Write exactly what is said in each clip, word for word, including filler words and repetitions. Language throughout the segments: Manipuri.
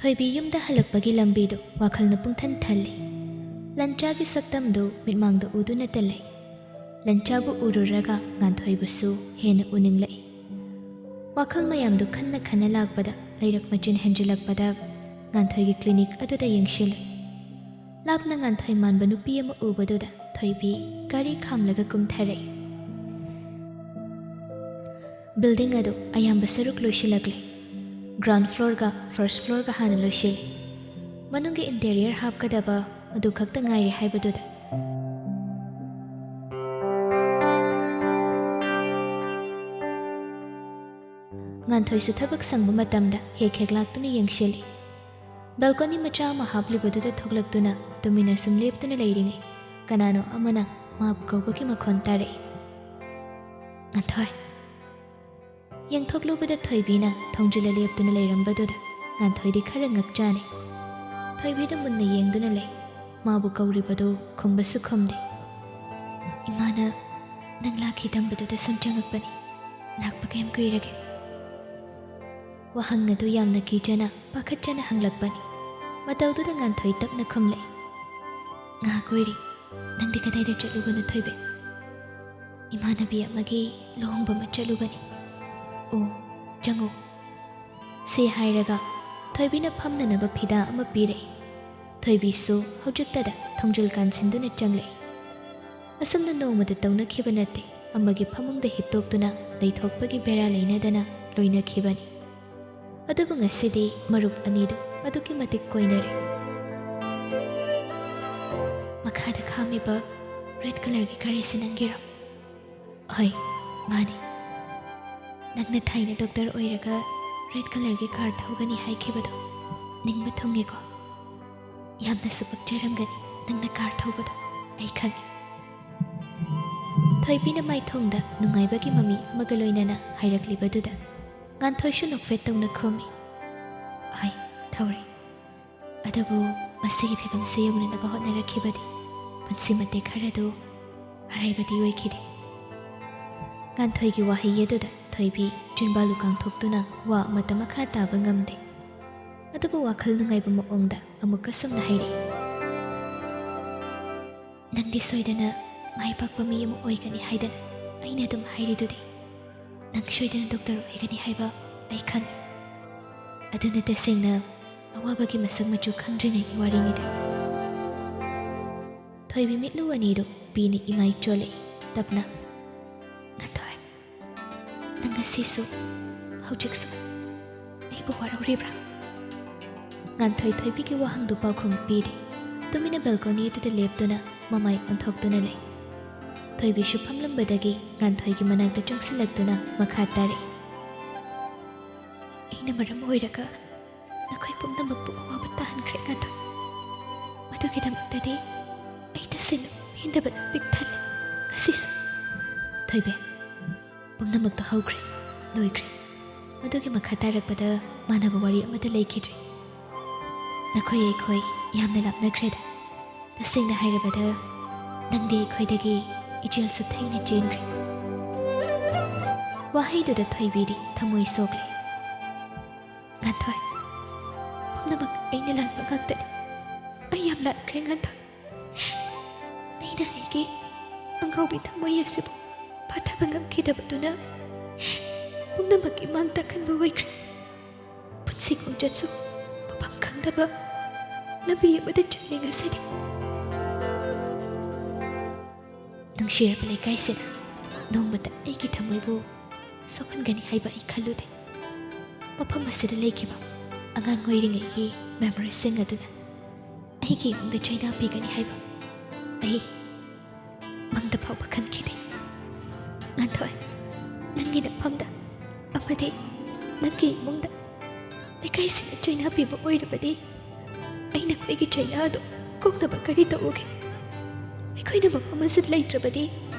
ꯊꯣꯏꯕꯤ ꯌꯨꯝꯗ ꯍꯜꯂꯛꯄꯒꯤ ꯂꯝꯕꯤꯗꯨ ꯋꯥꯈꯜꯅ ꯄꯨꯡꯊꯟ ꯊꯜꯂꯤ꯫ ꯂꯟꯆꯥꯒꯤ ꯁꯛꯇꯝꯗꯨ ꯃꯤꯠꯃꯥꯡꯗ ꯎꯗꯨꯅꯇ ꯂꯩ꯫ ꯂꯟꯆꯥꯕꯨ ꯎꯔꯨꯔꯒ ꯉꯥꯟꯊꯣꯏꯕꯨꯁꯨ ꯍꯦꯟꯅ ꯎꯅꯤꯡꯂꯛꯏ꯫ ꯋꯥꯈꯜ ꯃꯌꯥꯝꯗꯨ ꯈꯟꯅ ꯈꯟꯅ ꯂꯥꯛꯄꯗ ꯂꯩꯔꯛ ꯃꯆꯤꯟ ꯍꯦꯟꯖꯤꯜꯂꯛꯄꯗ ꯉꯥꯟꯊꯣꯏꯒꯤ ꯀ꯭ꯂꯤꯅꯤꯛ ꯑꯗꯨꯗ ꯌꯦꯡꯁꯤꯜꯂꯨꯏ꯫ ꯂꯥꯞꯅ ꯉꯥꯟꯊꯣꯏ ꯃꯥꯟꯕ ꯅꯨꯄꯤ ꯑꯃ ꯎꯕꯗꯨꯗ ꯊꯣꯏꯕꯤ ꯒꯥꯔꯤ ꯈꯥꯝꯂꯒ ꯀꯨꯝꯊꯔꯛꯏ꯫ ꯕꯤꯜꯗꯤꯡ ꯑꯗꯨ ꯑꯌꯥꯝꯕ ꯁꯔꯨꯛ ꯂꯣꯏꯁꯤꯜꯂꯛꯂꯦ꯫ ꯒ꯭ꯔꯥꯎꯟ ꯐ꯭ꯂꯣꯔꯒ ꯐꯥꯔꯁ ꯐ꯭ꯂꯣꯔꯒ ꯍꯥꯟꯅ ꯂꯣꯏꯁꯤꯜꯂꯤ꯫ ꯃꯅꯨꯡꯒꯤ ꯏꯟꯇꯦꯔꯤꯌꯔ ꯍꯥꯞꯀꯗꯕ ꯑꯗꯨ ꯈꯛꯇ ꯉꯥꯏꯔꯦ ꯍꯥꯏꯕꯗꯨꯗ ꯉꯥꯟꯊꯣꯏꯁꯨ ꯊꯕꯛ ꯁꯪꯕ ꯃꯇꯝꯗ ꯍꯦꯛ ꯍꯦꯛ ꯂꯥꯛꯇꯨꯅ ꯌꯦꯡꯁꯤꯜꯂꯤ꯫ ꯕꯦꯜꯀꯣꯅꯤ ꯃꯆꯥ ꯑꯃ ꯍꯥꯞꯂꯤꯕꯗꯨꯗ ꯊꯣꯛꯂꯛꯇꯨꯅ ꯇꯨꯃꯤꯟꯅ ꯁꯨꯝ ꯂꯦꯞꯇꯨꯅ ꯂꯩꯔꯤꯉꯩ ꯀꯅꯥꯅꯣ ꯑꯃꯅ ꯃꯥꯕꯨ ꯀꯧꯕꯒꯤ ꯃꯈꯣꯟ ꯇꯥꯔꯛꯏ꯫ "ꯉꯥꯟꯊꯣꯏ!" ꯌꯦꯡꯊꯣꯛꯂꯨꯕꯗ ꯊꯣꯏꯕꯤꯅ ꯊꯣꯡꯖꯤꯜꯂ ꯂꯦꯞꯇꯨꯅ ꯂꯩꯔꯝꯕꯗꯨꯗ ꯉꯥꯟꯊꯣꯏꯗꯤ ꯈꯔ ꯉꯛꯆꯥꯅꯩ꯫ ꯊꯣꯏꯕꯤꯗ ꯃꯨꯟꯅ ꯌꯦꯡꯗꯨꯅ ꯂꯩ꯫ ꯃꯥꯕꯨ ꯀꯧꯔꯤꯕꯗꯨ ꯈꯨꯝꯕꯁꯨ ꯈꯨꯝꯗꯦ꯫ "ꯏꯃꯥꯅ ꯅꯪ ꯂꯥꯛꯈꯤ ꯇꯝꯕꯗꯨꯗ ꯁꯨꯝ ꯆꯪꯉꯛꯄꯅꯤ꯫ ꯂꯥꯛꯄ ꯀꯌꯥꯝ ꯀꯨꯏꯔꯒꯦ?" ꯋꯥꯍꯪ ꯑꯗꯨ ꯌꯥꯝꯅ ꯀꯤꯖꯅ ꯄꯥꯈꯠꯆꯅ ꯍꯪꯂꯛꯄꯅꯤ꯫ ꯃꯇꯧꯗꯨꯗ ꯉꯥꯟꯊꯣꯏ ꯇꯞꯅ ꯈꯨꯝꯂꯛꯏ꯫ "ꯉꯥꯏꯍꯥꯛ ꯑꯣꯏꯔꯤ꯫ ꯅꯪꯗꯤ ꯀꯗꯥꯏꯗ ꯆꯠꯂꯨꯕꯅꯣ ꯊꯣꯏꯕꯤ?" "ꯏꯃꯥꯟꯅꯕꯤ ꯑꯃꯒꯤ ꯂꯨꯍꯣꯡꯕ ꯑꯃ ꯆꯠꯂꯨꯕꯅꯤ꯫" "ꯑꯣ, ꯆꯪꯉꯣ꯫" ꯁꯤ ꯍꯥꯏꯔꯒ ꯊꯣꯏꯕꯤꯅ ꯐꯝꯅꯅꯕ ꯐꯤꯗꯥ ꯑꯃ ꯄꯤꯔꯛꯏ꯫ ꯊꯣꯏꯕꯤꯁꯨ ꯍꯧꯖꯤꯛꯇꯗ ꯊꯣꯡꯖꯤꯜ ꯀꯥꯟꯁꯤꯟꯗꯨꯅ ꯆꯪꯂꯛꯏ꯫ ꯑꯁꯨꯝꯅ ꯅꯣꯡꯃꯗ ꯇꯧꯅꯈꯤꯕ ꯅꯠꯇꯦ꯫ ꯑꯃꯒꯤ ꯐꯃꯨꯡꯗ ꯍꯤꯞꯇꯣꯛꯇꯨꯅ ꯂꯩꯊꯣꯛꯄꯒꯤ ꯕꯦꯔꯥ ꯂꯩꯅꯗꯅ ꯂꯣꯏꯅꯈꯤꯕꯅꯤ꯫ ꯑꯗꯨꯕꯨ ꯉꯁꯤꯗꯤ ꯃꯔꯨꯞ ꯑꯅꯤꯗꯨ ꯑꯗꯨꯛꯀꯤ ꯃꯇꯤꯛ ꯀꯣꯏꯅꯔꯦ꯫ "ꯃꯈꯥꯗ ꯈꯥꯝꯃꯤꯕ ꯔꯦꯗ ꯀꯂꯔꯒꯤ ꯒꯥꯔꯤꯁꯤ ꯅꯪꯒꯤꯔꯣ?" "ꯍꯣꯏ, ꯃꯥꯅꯤ꯫ ꯅꯪꯅ ꯊꯥꯏꯅ ꯗꯣꯛꯇꯔ ꯑꯣꯏꯔꯒ ꯔꯦꯗ ꯀꯂꯔꯒꯤ ꯀꯥꯔ ꯊꯧꯒꯅꯤ ꯍꯥꯏꯈꯤꯕꯗꯣ ꯅꯤꯡꯕ ꯊꯨꯡꯉꯦꯀꯣ? ꯌꯥꯝꯅꯁꯨ ꯄꯛꯆꯔꯝꯒꯅꯤ ꯅꯪꯅ ꯀꯥꯔ ꯊꯧꯕꯗꯣ, ꯑꯩ ꯈꯪꯉꯤ꯫" ꯊꯣꯏꯕꯤꯅ ꯃꯥꯏꯊꯣꯡꯗ ꯅꯨꯡꯉꯥꯏꯕꯒꯤ ꯃꯃꯤ ꯑꯃꯒ ꯂꯣꯏꯅꯅ ꯍꯥꯏꯔꯛꯂꯤꯕꯗꯨꯗ ꯉꯥꯟꯊꯣꯏꯁꯨ ꯅꯣꯛꯐꯦꯠ ꯇꯧꯅ ꯈꯨꯝꯃꯤ꯫ "ꯍꯣꯏ, ꯊꯧꯔꯦ꯫ ꯑꯗꯨꯕꯨ ꯃꯁꯤꯒꯤ ꯐꯤꯕꯝꯁꯤ ꯌꯧꯅꯅꯕ ꯍꯣꯠꯅꯔꯛꯈꯤꯕꯗꯤ ꯄꯨꯟꯁꯤ ꯃꯇꯦꯛ ꯈꯔꯗꯨ ꯑꯔꯥꯏꯕꯗꯤ ꯑꯣꯏꯈꯤꯗꯦ꯫" ꯉꯥꯟꯊꯣꯏꯒꯤ ꯋꯥꯍꯩ ꯑꯗꯨꯗ ꯊꯣꯏꯕꯤ ꯆꯤꯟꯕꯥꯜ ꯂꯨ ꯀꯥꯡꯊꯣꯛꯇꯨꯅ ꯋꯥ ꯑꯃꯠꯇ ꯃꯈꯥ ꯇꯥꯕ ꯉꯝꯗꯦ꯫ ꯑꯗꯨꯕꯨ ꯋꯥꯈꯜ ꯅꯨꯡꯉꯥꯏꯕ ꯃꯑꯣꯡꯗ ꯑꯃꯨꯛꯀ ꯁꯨꯝꯅ ꯍꯥꯏꯔꯛꯏ, "ꯅꯪꯗꯤ ꯁꯣꯏꯗꯅ ꯃꯥꯏ ꯄꯥꯛꯄ ꯃꯤ ꯑꯃ ꯑꯣꯏꯒꯅꯤ ꯍꯥꯏꯗꯅ ꯑꯩꯅ ꯑꯗꯨꯝ ꯍꯥꯏꯔꯤꯗꯨꯗꯤ꯫ ꯅꯪ ꯁꯣꯏꯗꯅ ꯗꯣꯛꯇꯔ ꯑꯣꯏꯒꯅꯤ ꯍꯥꯏꯕ ꯑꯩ ꯈꯪꯏ꯫ ꯑꯗꯨꯅ ꯇꯁꯦꯡꯅ ꯑꯋꯥꯕꯒꯤ ꯃꯁꯛ ꯃꯆꯨ ꯈꯪꯗ꯭ꯔꯤꯉꯩꯒꯤ ꯋꯥꯔꯤꯅꯤꯗ꯫" ꯊꯣꯏꯕꯤ ꯃꯤꯠꯂꯨ ꯑꯅꯤꯗꯨ ꯄꯤꯅ ꯏꯃꯥꯏ ꯆꯣꯜꯂꯛꯏ꯫ ꯇꯞꯅ, "ꯉꯥꯟꯊꯣꯏ, ꯅꯪ ꯉꯁꯤꯁꯨ, ꯍꯧꯖꯤꯛꯁꯨ ꯑꯩꯕꯨ ꯋꯥꯔꯧꯔꯤꯕ꯭ꯔꯥ?" ꯉꯥꯟꯊꯣꯏ ꯊꯣꯏꯕꯤꯒꯤ ꯋꯥꯍꯪꯗꯨ ꯄꯥꯎꯈꯨꯝ ꯄꯤꯗꯦ꯫ ꯇꯨꯃꯤꯟꯅ ꯕꯦꯜꯀꯣꯅꯤ ꯑꯗꯨꯗ ꯂꯦꯞꯇꯨꯅ ꯃꯃꯥꯏ ꯑꯣꯟꯊꯣꯛꯇꯨꯅ ꯂꯩ꯫ ꯊꯣꯏꯕꯤꯁꯨ ꯐꯝꯂꯝꯕꯗꯒꯤ ꯉꯥꯟꯊꯣꯏꯒꯤ ꯃꯅꯥꯛꯇ ꯆꯪꯁꯤꯜꯂꯛꯇꯨꯅ ꯃꯈꯥ ꯇꯥꯔꯛꯏ, "ꯑꯩꯅ ꯃꯔꯝ ꯑꯣꯏꯔꯒ ꯅꯈꯣꯏ ꯄꯨꯝꯅꯃꯛꯄꯨ ꯑꯋꯥꯕ ꯇꯥꯍꯟꯈ꯭ꯔꯦ ꯉꯥꯟꯊꯣꯏ꯫ ꯃꯗꯨꯒꯤꯗꯃꯛꯇꯗꯤ ꯑꯩ ꯇꯁꯦꯡꯅ ꯄꯦꯟꯗꯕꯅ ꯄꯤꯛ ꯊꯜꯂꯦ ꯉꯁꯤꯁꯨ꯫" ꯊꯣꯏꯕꯤ, ꯄꯨꯝꯅꯃꯛꯇꯣ ꯍꯧꯈ꯭ꯔꯦ, ꯂꯣꯏꯈ꯭ꯔꯦ꯫ ꯃꯗꯨꯒꯤ ꯃꯈꯥ ꯇꯥꯔꯛꯄꯗ ꯃꯥꯟꯅꯕ ꯋꯥꯔꯤ ꯑꯃꯠꯇ ꯂꯩꯈꯤꯗ꯭ꯔꯦ꯫ ꯅꯈꯣꯏ ꯑꯩꯈꯣꯏ ꯌꯥꯝꯅ ꯂꯥꯞꯅꯈ꯭ꯔꯦꯗ꯫ ꯇꯁꯦꯡꯅ ꯍꯥꯏꯔꯕꯗ, ꯅꯪꯗꯤ ꯑꯩꯈꯣꯏꯗꯒꯤ ꯏꯆꯦꯜꯁꯨ ꯊꯦꯡꯅ ꯆꯦꯟꯈ꯭ꯔꯦ꯫ ꯋꯥꯍꯩꯗꯨꯗ ꯊꯣꯏꯕꯤꯗꯤ ꯊꯃꯣꯏ ꯁꯣꯛꯂꯦ꯫ "ꯉꯥꯟꯊꯣꯏ, ꯄꯨꯝꯅꯃꯛ ꯑꯩꯅ ꯂꯥꯟꯕ ꯉꯥꯛꯇꯅꯤ꯫ ꯑꯩ ꯌꯥꯝ ꯂꯥꯟꯈ꯭ꯔꯦ ꯉꯥꯟꯊꯣꯏ꯫ ꯑꯩꯅ ꯑꯩꯒꯤ ꯑꯉꯥꯎꯕꯤ ꯊꯃꯣꯏ ꯑꯁꯤꯕꯨ ꯐꯥꯊꯕ ꯉꯝꯈꯤꯗꯕꯗꯨꯅ ꯄꯨꯝꯅꯃꯛꯀꯤ ꯃꯥꯡ ꯇꯥꯛꯍꯟꯕ ꯑꯣꯏꯈ꯭ꯔꯦ꯫ ꯄꯨꯟꯁꯤ ꯈꯣꯡꯆꯠꯁꯨ ꯃꯐꯝ ꯈꯪꯗꯕ ꯂꯝꯕꯤ ꯑꯃꯗ ꯆꯠꯂꯤ ꯉꯁꯤꯗꯤ꯫" ꯅꯨꯡꯁꯤꯔꯕ ꯂꯩꯀꯥꯏꯁꯤꯅ ꯅꯣꯡꯃꯇ ꯑꯩꯒꯤ ꯊꯃꯣꯏꯕꯨ ꯁꯣꯛꯍꯟꯒꯅꯤ ꯍꯥꯏꯕ ꯑꯩ ꯈꯜꯂꯨꯗꯦ꯫ ꯃꯐꯝ ꯑꯁꯤꯗ ꯂꯩꯈꯤꯕ ꯑꯉꯥꯡ ꯑꯣꯏꯔꯤꯉꯩꯒꯤ ꯃꯦꯃꯣꯔꯤꯁꯤꯡ ꯑꯗꯨꯅ ꯑꯩꯒꯤ ꯏꯃꯨꯡꯗ ꯆꯩꯅꯥ ꯄꯤꯒꯅꯤ ꯍꯥꯏꯕ ꯑꯩ ꯃꯪꯗ ꯐꯥꯎꯕ ꯈꯟꯈꯤꯗꯦ꯫ ꯉꯥꯟꯊꯣꯏ, ꯅꯪꯒꯤ ꯅꯐꯝꯗ ꯑꯃꯗꯤ ꯅꯪꯒꯤ ꯏꯃꯨꯡꯗ ꯂꯩꯀꯥꯏꯁꯤꯡꯅ ꯆꯩꯅꯥ ꯄꯤꯕ ꯑꯣꯏꯔꯕꯗꯤ, ꯑꯩꯅ ꯑꯩꯈꯣꯏꯒꯤ ꯆꯩꯅꯥ ꯑꯗꯨ ꯀꯣꯛꯅꯕ ꯀꯔꯤ ꯇꯧꯔꯨꯒꯦ? ꯑꯩꯈꯣꯏꯅ ꯃꯐꯝ ꯑꯁꯤꯗ ꯂꯩꯇ꯭ꯔꯕꯗꯤ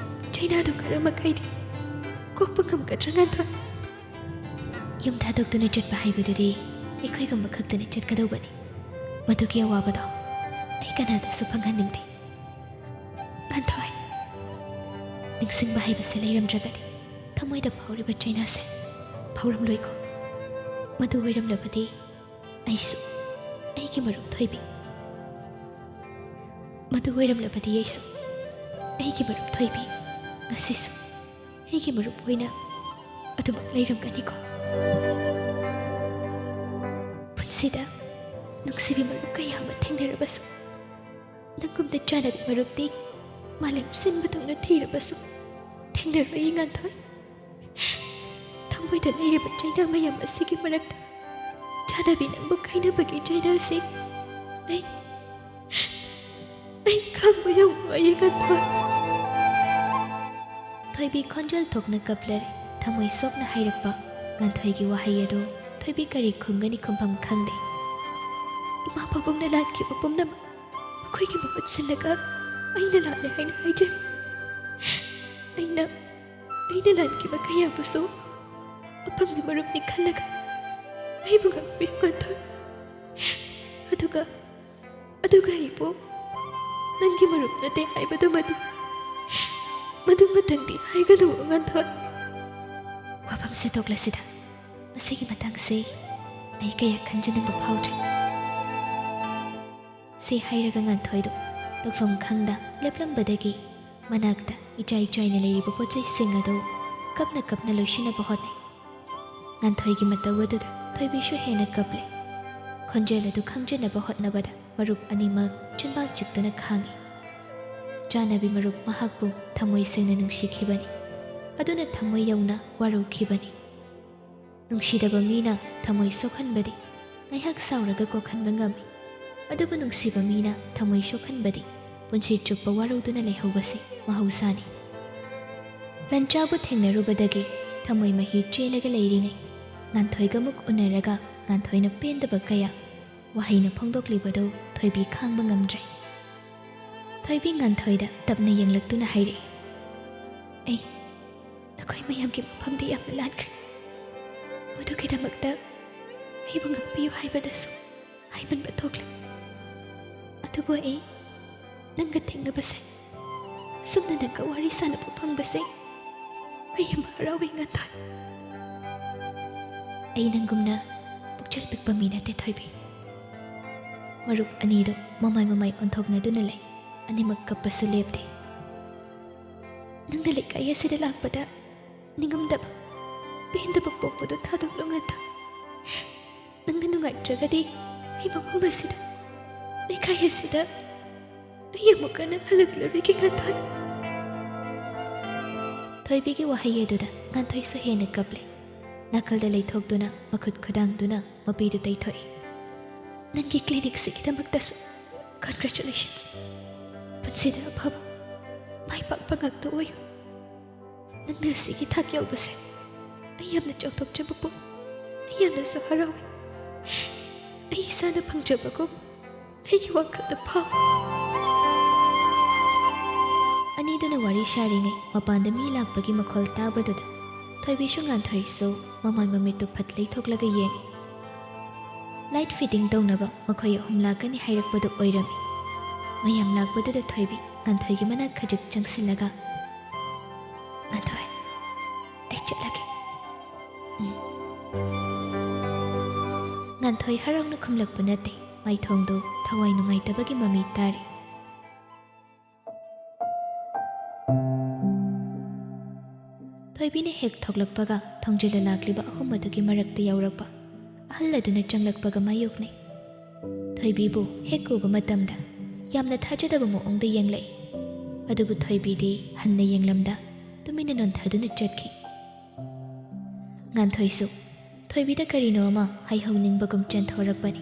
ꯆꯩꯅꯥꯗꯨ ꯈꯔ ꯃꯈꯩꯗꯤ ꯀꯣꯛꯄ ꯉꯝꯒꯗ꯭ꯔꯥ ꯉꯥꯟꯊꯣꯏ? ꯌꯨꯝ ꯊꯥꯗꯣꯛꯇꯨꯅ ꯆꯠꯄ ꯍꯥꯏꯕꯗꯨꯗꯤ ꯑꯩꯈꯣꯏꯒꯨꯝꯕ ꯈꯛꯇꯅ ꯆꯠꯀꯗꯧꯕꯅꯤ꯫ ꯃꯗꯨꯒꯤ ꯑꯋꯥꯕꯗꯣ ꯑꯩ ꯀꯅꯥꯗꯁꯨ ꯐꯪꯍꯟꯅꯤꯡꯗꯦ꯫ ꯉꯥꯟꯊꯣꯏ, ꯅꯤꯡꯁꯤꯡꯕ ꯍꯥꯏꯕꯁꯦ ꯂꯩꯔꯝꯗ꯭ꯔꯒꯗꯤ ꯊꯃꯣꯏꯗ ꯐꯥꯎꯔꯤꯕ ꯆꯩꯅꯥꯁꯦ ꯐꯥꯎꯔꯝꯂꯣꯏꯀꯣ꯫ ꯃꯗꯨ ꯑꯣꯏꯔꯝꯂꯕꯗꯤ ꯑꯩꯁꯨ ꯑꯩꯒꯤ ꯃꯔꯨꯞ ꯊꯣꯏꯕꯤ꯫ ꯃꯗꯨ ꯑꯣꯏꯔꯝꯂꯕꯗꯤ ꯑꯩꯁꯨ ꯑꯩꯒꯤ ꯃꯔꯨꯞ ꯊꯣꯏꯕꯤ ꯉꯁꯤꯁꯨ ꯑꯩꯒꯤ ꯃꯔꯨꯞ ꯑꯣꯏꯅ ꯑꯗꯨꯃꯛ ꯂꯩꯔꯝꯒꯅꯤꯀꯣ꯫ ꯄꯨꯟꯁꯤꯗ ꯅꯨꯡꯁꯤꯕꯤ ꯃꯔꯨꯞ ꯀꯌꯥ ꯑꯃ ꯊꯦꯡꯅꯔꯕꯁꯨ, ꯅꯪꯒꯨꯝꯅ ꯆꯥꯟꯅꯕꯤ ꯃꯔꯨꯞꯇꯤ ꯃꯥꯂꯦꯝ ꯁꯤꯟꯕ ꯊꯨꯡꯅ ꯊꯤꯔꯕꯁꯨ ꯊꯦꯡꯅꯔꯣꯏ ꯉꯥꯟꯊꯣꯏ꯫ ꯊꯃꯣꯏꯗ ꯂꯩꯔꯤꯕ ꯆꯩꯅꯥ ꯃꯌꯥꯝ ꯑꯁꯤꯒꯤ ꯃꯔꯛꯇ ꯆꯥꯟꯅꯕꯤ ꯅꯪꯕꯨ ꯀꯥꯏꯅꯕꯒꯤ ꯆꯩꯅꯥ ꯑꯁꯤ ꯑꯩ ꯑꯩ ꯈꯪꯕ ꯌꯥꯝ ꯋꯥꯏꯌꯦ ꯉꯥꯟꯊꯣꯏ꯫ ꯊꯣꯏꯕꯤ ꯈꯣꯟꯖꯦꯜ ꯊꯣꯛꯅ ꯀꯞꯂꯔꯦ꯫ ꯊꯃꯣꯏ ꯁꯣꯛꯅ ꯍꯥꯏꯔꯛꯄ ꯉꯥꯟꯊꯣꯏꯒꯤ ꯋꯥꯍꯩ ꯑꯗꯨ ꯊꯣꯏꯕꯤ ꯀꯔꯤ ꯈꯨꯝꯒꯅꯤ ꯈꯨꯝꯐꯝ ꯈꯪꯗꯦ꯫ ꯏꯃꯥ ꯄꯥꯕꯨꯡꯅ ꯂꯥꯟꯈꯤꯕ ꯄꯨꯝꯅꯃꯛ ꯃꯈꯣꯏꯒꯤ ꯃꯍꯨꯠ ꯁꯤꯜꯂꯒ ꯑꯩꯅ ꯂꯥꯜꯂꯦ ꯍꯥꯏꯅ ꯍꯥꯏꯖꯔꯤ꯫ ꯑꯩꯅ ꯑꯩꯅ ꯂꯥꯟꯈꯤꯕ ꯀꯌꯥꯕꯨꯁꯨ ꯑꯄꯪꯕꯤ ꯃꯔꯨꯞꯅꯤ ꯈꯜꯂꯒ ꯑꯩꯕꯨ ꯉꯥꯛꯄꯤꯌꯨ ꯉꯥꯟꯊꯣꯏ꯫ ꯑꯗꯨꯒ ꯑꯗꯨꯒ ꯑꯩꯕꯨ ꯅꯪꯒꯤ ꯃꯔꯨꯞ ꯅꯠꯇꯦ ꯍꯥꯏꯕꯗꯨꯃꯗꯤ ꯃꯗꯨꯃꯇꯪꯗꯤ ꯍꯥꯏꯒꯅꯨ ꯉꯥꯟꯊꯣꯏ꯫ ꯋꯥꯐꯝꯁꯦ ꯇꯣꯛꯂꯁꯤꯗ꯫ ꯃꯁꯤꯒꯤ ꯃꯇꯥꯡꯁꯦ ꯑꯩ ꯀꯌꯥ ꯈꯟꯖꯅꯤꯡꯕ ꯐꯥꯎꯗ꯭ꯔꯦ꯫ ꯁꯤ ꯍꯥꯏꯔꯒ ꯉꯥꯟꯊꯣꯏꯗꯨ ꯇꯧꯐꯝ ꯈꯪꯗ ꯂꯦꯞꯂꯝꯕꯗꯒꯤ ꯃꯅꯥꯛꯇ ꯏꯆꯥꯏ ꯆꯥꯏꯅ ꯂꯩꯔꯤꯕ ꯄꯣꯠ ꯆꯩꯁꯤꯡ ꯑꯗꯨ ꯀꯞꯅ ꯀꯞꯅ ꯂꯣꯏꯁꯤꯟꯅꯕ ꯍꯣꯠꯅꯩ꯫ ꯉꯥꯟꯊꯣꯏꯒꯤ ꯃꯇꯧ ꯑꯗꯨꯗ ꯊꯣꯏꯕꯤꯁꯨ ꯍꯦꯟꯅ ꯀꯞꯂꯦ꯫ ꯈꯣꯟꯖꯦꯜ ꯑꯗꯨ ꯈꯪꯖꯅꯕ ꯍꯣꯠꯅꯕꯗ ꯃꯔꯨꯞ ꯑꯅꯤꯃꯛ ꯆꯤꯟꯕꯥꯜ ꯆꯤꯛꯇꯨꯅ ꯈꯥꯡꯏ꯫ ꯆꯥꯟꯅꯕꯤ ꯃꯔꯨꯞ ꯃꯍꯥꯛꯄꯨ ꯊꯃꯣꯏ ꯁꯦꯡꯅ ꯅꯨꯡꯁꯤꯈꯤꯕꯅꯤ꯫ ꯑꯗꯨꯅ ꯊꯃꯣꯏ ꯌꯧꯅ ꯋꯥꯔꯧꯈꯤꯕꯅꯤ꯫ ꯅꯨꯡꯁꯤꯗꯕ ꯃꯤꯅ ꯊꯃꯣꯏ ꯁꯣꯛꯍꯟꯕꯗꯤ ꯉꯥꯏꯍꯥꯛ ꯁꯥꯎꯔꯒ ꯀꯣꯛꯍꯟꯕ ꯉꯝꯃꯤ꯫ ꯑꯗꯨꯕꯨ ꯅꯨꯡꯁꯤꯕ ꯃꯤꯅ ꯊꯃꯣꯏ ꯁꯣꯛꯍꯟꯕꯗꯤ ꯄꯨꯟꯁꯤ ꯆꯨꯞꯄ ꯋꯥꯔꯧꯗꯨꯅ ꯂꯩꯍꯧꯕꯁꯤ ꯃꯍꯧꯁꯥꯅꯤ꯫ ꯂꯟꯆꯥꯕꯨ ꯊꯦꯡꯅꯔꯨꯕꯗꯒꯤ ꯊꯃꯣꯏ ꯃꯍꯤ ꯆꯦꯜꯂꯒ ꯂꯩꯔꯤꯉꯩ ꯉꯥꯟꯊꯣꯏꯒ ꯑꯃꯨꯛ ꯎꯅꯔꯒ ꯉꯥꯟꯊꯣꯏꯅ ꯄꯦꯟꯗꯕ ꯀꯌꯥ ꯋꯥꯍꯩꯅ ꯐꯣꯡꯗꯣꯛꯂꯤꯕꯗꯨ ꯊꯣꯏꯕꯤ ꯈꯥꯡꯕ ꯉꯝꯗ꯭ꯔꯦ꯫ ꯊꯣꯏꯕꯤ ꯉꯥꯟꯊꯣꯏꯗ ꯇꯞꯅ ꯌꯦꯡꯂꯛꯇꯨꯅ ꯍꯥꯏꯔꯛꯏ, "ꯑꯩ ꯅꯈꯣꯏ ꯃꯌꯥꯝꯒꯤ ꯃꯐꯝꯗꯤ ꯌꯥꯝꯅ ꯂꯥꯟꯈ꯭ꯔꯦ꯫ ꯃꯗꯨꯒꯤꯗꯃꯛꯇ ꯑꯩꯕꯨ ꯉꯥꯛꯄꯤꯌꯨ ꯍꯥꯏꯕꯗꯁꯨ ꯍꯥꯏꯃꯟꯕ ꯊꯣꯛꯂꯦ꯫ ꯑꯗꯨꯕꯨ ꯑꯩ ꯅꯪꯒ ꯊꯦꯡꯅꯕꯁꯦ, ꯑꯁꯨꯝꯅ ꯅꯪꯒ ꯋꯥꯔꯤ ꯁꯥꯟꯅꯕ ꯐꯪꯕꯁꯦ ꯑꯩ ꯌꯥꯝ ꯍꯔꯥꯎꯏ ꯉꯥꯟꯊꯣꯏ꯫ ꯑꯩ ꯅꯪꯒꯨꯝꯅ ꯑꯄꯤꯛꯄ ꯃꯤ ꯅꯠꯇꯦ ꯊꯣꯏꯕꯤ꯫ ꯃꯔꯨꯞ ꯑꯅꯤꯗꯨ ꯃꯃꯥꯏ ꯃꯃꯥꯏ ꯑꯣꯟꯊꯣꯛꯅꯗꯨꯅ ꯂꯩ꯫ ꯑꯅꯤꯃꯛ ꯀꯞꯄꯁꯨ ꯂꯦꯞꯇꯦ꯫ "ꯅꯪꯅ ꯂꯩꯀꯥꯏ ꯑꯁꯤꯗ ꯂꯥꯛꯄꯗ ꯅꯤꯡꯉꯝꯗꯕ, ꯄꯦꯟꯗꯕ ꯄꯣꯛꯄꯗꯨ ꯊꯥꯗꯣꯛꯂꯨ ꯉꯥꯟꯊꯣꯏ꯫ ꯅꯪꯅ ꯅꯨꯡꯉꯥꯏꯇ꯭ꯔꯒꯗꯤ ꯑꯩ ꯃꯐꯝ ꯑꯁꯤꯗ, ꯂꯩꯀꯥꯏ ꯑꯁꯤꯗ ꯑꯩ ꯑꯃꯨꯛ ꯍꯟꯅ ꯍꯜꯂꯛꯂꯔꯣꯏꯒꯦ ꯉꯥꯟꯊꯣꯏ꯫" ꯊꯣꯏꯕꯤꯒꯤ ꯋꯥꯍꯩ ꯑꯗꯨꯗ ꯉꯥꯟꯊꯣꯏꯁꯨ ꯍꯦꯟꯅ ꯀꯞꯂꯦ꯫ ꯅꯥꯀꯜꯗ ꯂꯩꯊꯣꯛꯇꯨꯅ ꯃꯈꯨꯠ ꯈꯨꯗꯥꯡꯗꯨꯅ ꯃꯄꯤꯗꯨ ꯇꯩꯊꯣꯛꯏ꯫ "ꯅꯪꯒꯤ ꯀ꯭ꯂꯤꯅꯤꯛꯁꯤꯒꯤꯗꯃꯛꯇꯁꯨ congratulations꯫ ꯄꯨꯟꯁꯤꯗ ꯑꯐꯕ, ꯃꯥꯏ ꯄꯥꯛꯄ ꯉꯥꯛꯇ ꯑꯣꯏꯌꯨ꯫ ꯅꯪꯅ ꯑꯁꯤꯒꯤ ꯊꯥꯛ ꯌꯧꯕꯁꯦ ꯑꯩ ꯌꯥꯝꯅ ꯆꯥꯎꯊꯣꯛꯆꯕ ꯄꯣꯛ꯫ ꯑꯩ ꯌꯥꯝꯅꯁꯨ ꯍꯔꯥꯎꯏ꯫ ꯑꯩ ꯏꯁꯥꯅ ꯐꯪꯖꯕꯒꯨꯝ ꯑꯩꯒꯤ ꯋꯥꯈꯜꯗ ꯐꯥꯎꯏ꯫" ꯑꯅꯤꯗꯨꯅ ꯋꯥꯔꯤ ꯁꯥꯔꯤꯉꯩ ꯃꯄꯥꯟꯗ ꯃꯤ ꯂꯥꯛꯄꯒꯤ ꯃꯈꯣꯜ ꯇꯥꯕꯗꯨꯗ ꯊꯣꯏꯕꯤꯁꯨ ꯉꯥꯟꯊꯣꯏꯁꯨ ꯃꯃꯥꯏ ꯃꯃꯤꯠꯇꯨ ꯐꯠ ꯂꯩꯊꯣꯛꯂꯒ ꯌꯦꯡꯏ꯫ ꯂꯥꯏꯠ ꯐꯤꯠꯇꯤꯡ ꯇꯧꯅꯕ ꯃꯈꯣꯏ ꯑꯍꯨꯝ ꯂꯥꯛꯀꯅꯤ ꯍꯥꯏꯔꯛꯄꯗꯨ ꯑꯣꯏꯔꯝꯃꯤ꯫ ꯃꯌꯥꯝ ꯂꯥꯛꯄꯗꯨꯗ ꯊꯣꯏꯕꯤ ꯉꯥꯟꯊꯣꯏꯒꯤ ꯃꯅꯥꯛ ꯈꯖꯤꯛ ꯆꯪꯁꯤꯜꯂꯒ, "ꯉꯥꯟꯊꯣꯏ, ꯑꯩ ꯆꯠꯂꯒꯦ꯫" "ꯎꯝ꯫" ꯉꯥꯟꯊꯣꯏ ꯍꯔꯥꯎꯅ ꯈꯨꯝꯂꯛꯄ ꯅꯠꯇꯦ, ꯃꯥꯏꯊꯣꯡꯗꯨ ꯊꯋꯥꯏ ꯅꯨꯡꯉꯥꯏꯇꯕꯒꯤ ꯃꯃꯤ ꯇꯥꯔꯤ꯫ ꯊꯣꯏꯕꯤꯅ ꯍꯦꯛ ꯊꯣꯛꯂꯛꯄꯒ ꯊꯣꯡꯖꯤꯜꯂ ꯂꯥꯛꯂꯤꯕ ꯑꯍꯨꯝ ꯑꯗꯨꯒꯤ ꯃꯔꯛꯇ ꯌꯥꯎꯔꯛꯄ ꯑꯍꯜ ꯑꯗꯨꯅ ꯆꯪꯂꯛꯄꯒ ꯃꯥꯌꯣꯛꯅꯩ꯫ ꯊꯣꯏꯕꯤꯕꯨ ꯍꯦꯛ ꯎꯕ ꯃꯇꯝꯗ ꯌꯥꯝꯅ ꯊꯥꯖꯗꯕ ꯃꯑꯣꯡꯗ ꯌꯦꯡꯂꯛꯏ꯫ ꯑꯗꯨꯕꯨ ꯊꯣꯏꯕꯤꯗꯤ ꯍꯟꯅ ꯌꯦꯡꯂꯝꯗ ꯇꯨꯃꯤꯟꯅ ꯅꯣꯟꯊꯗꯨꯅ ꯆꯠꯈꯤ꯫ ꯉꯥꯟꯊꯣꯏꯁꯨ ꯊꯣꯏꯕꯤꯗ ꯀꯔꯤꯅꯣ ꯑꯃ ꯍꯥꯏꯍꯧꯅꯤꯡꯕꯒꯨꯝ ꯆꯦꯟꯊꯣꯔꯛꯄꯅꯤ꯫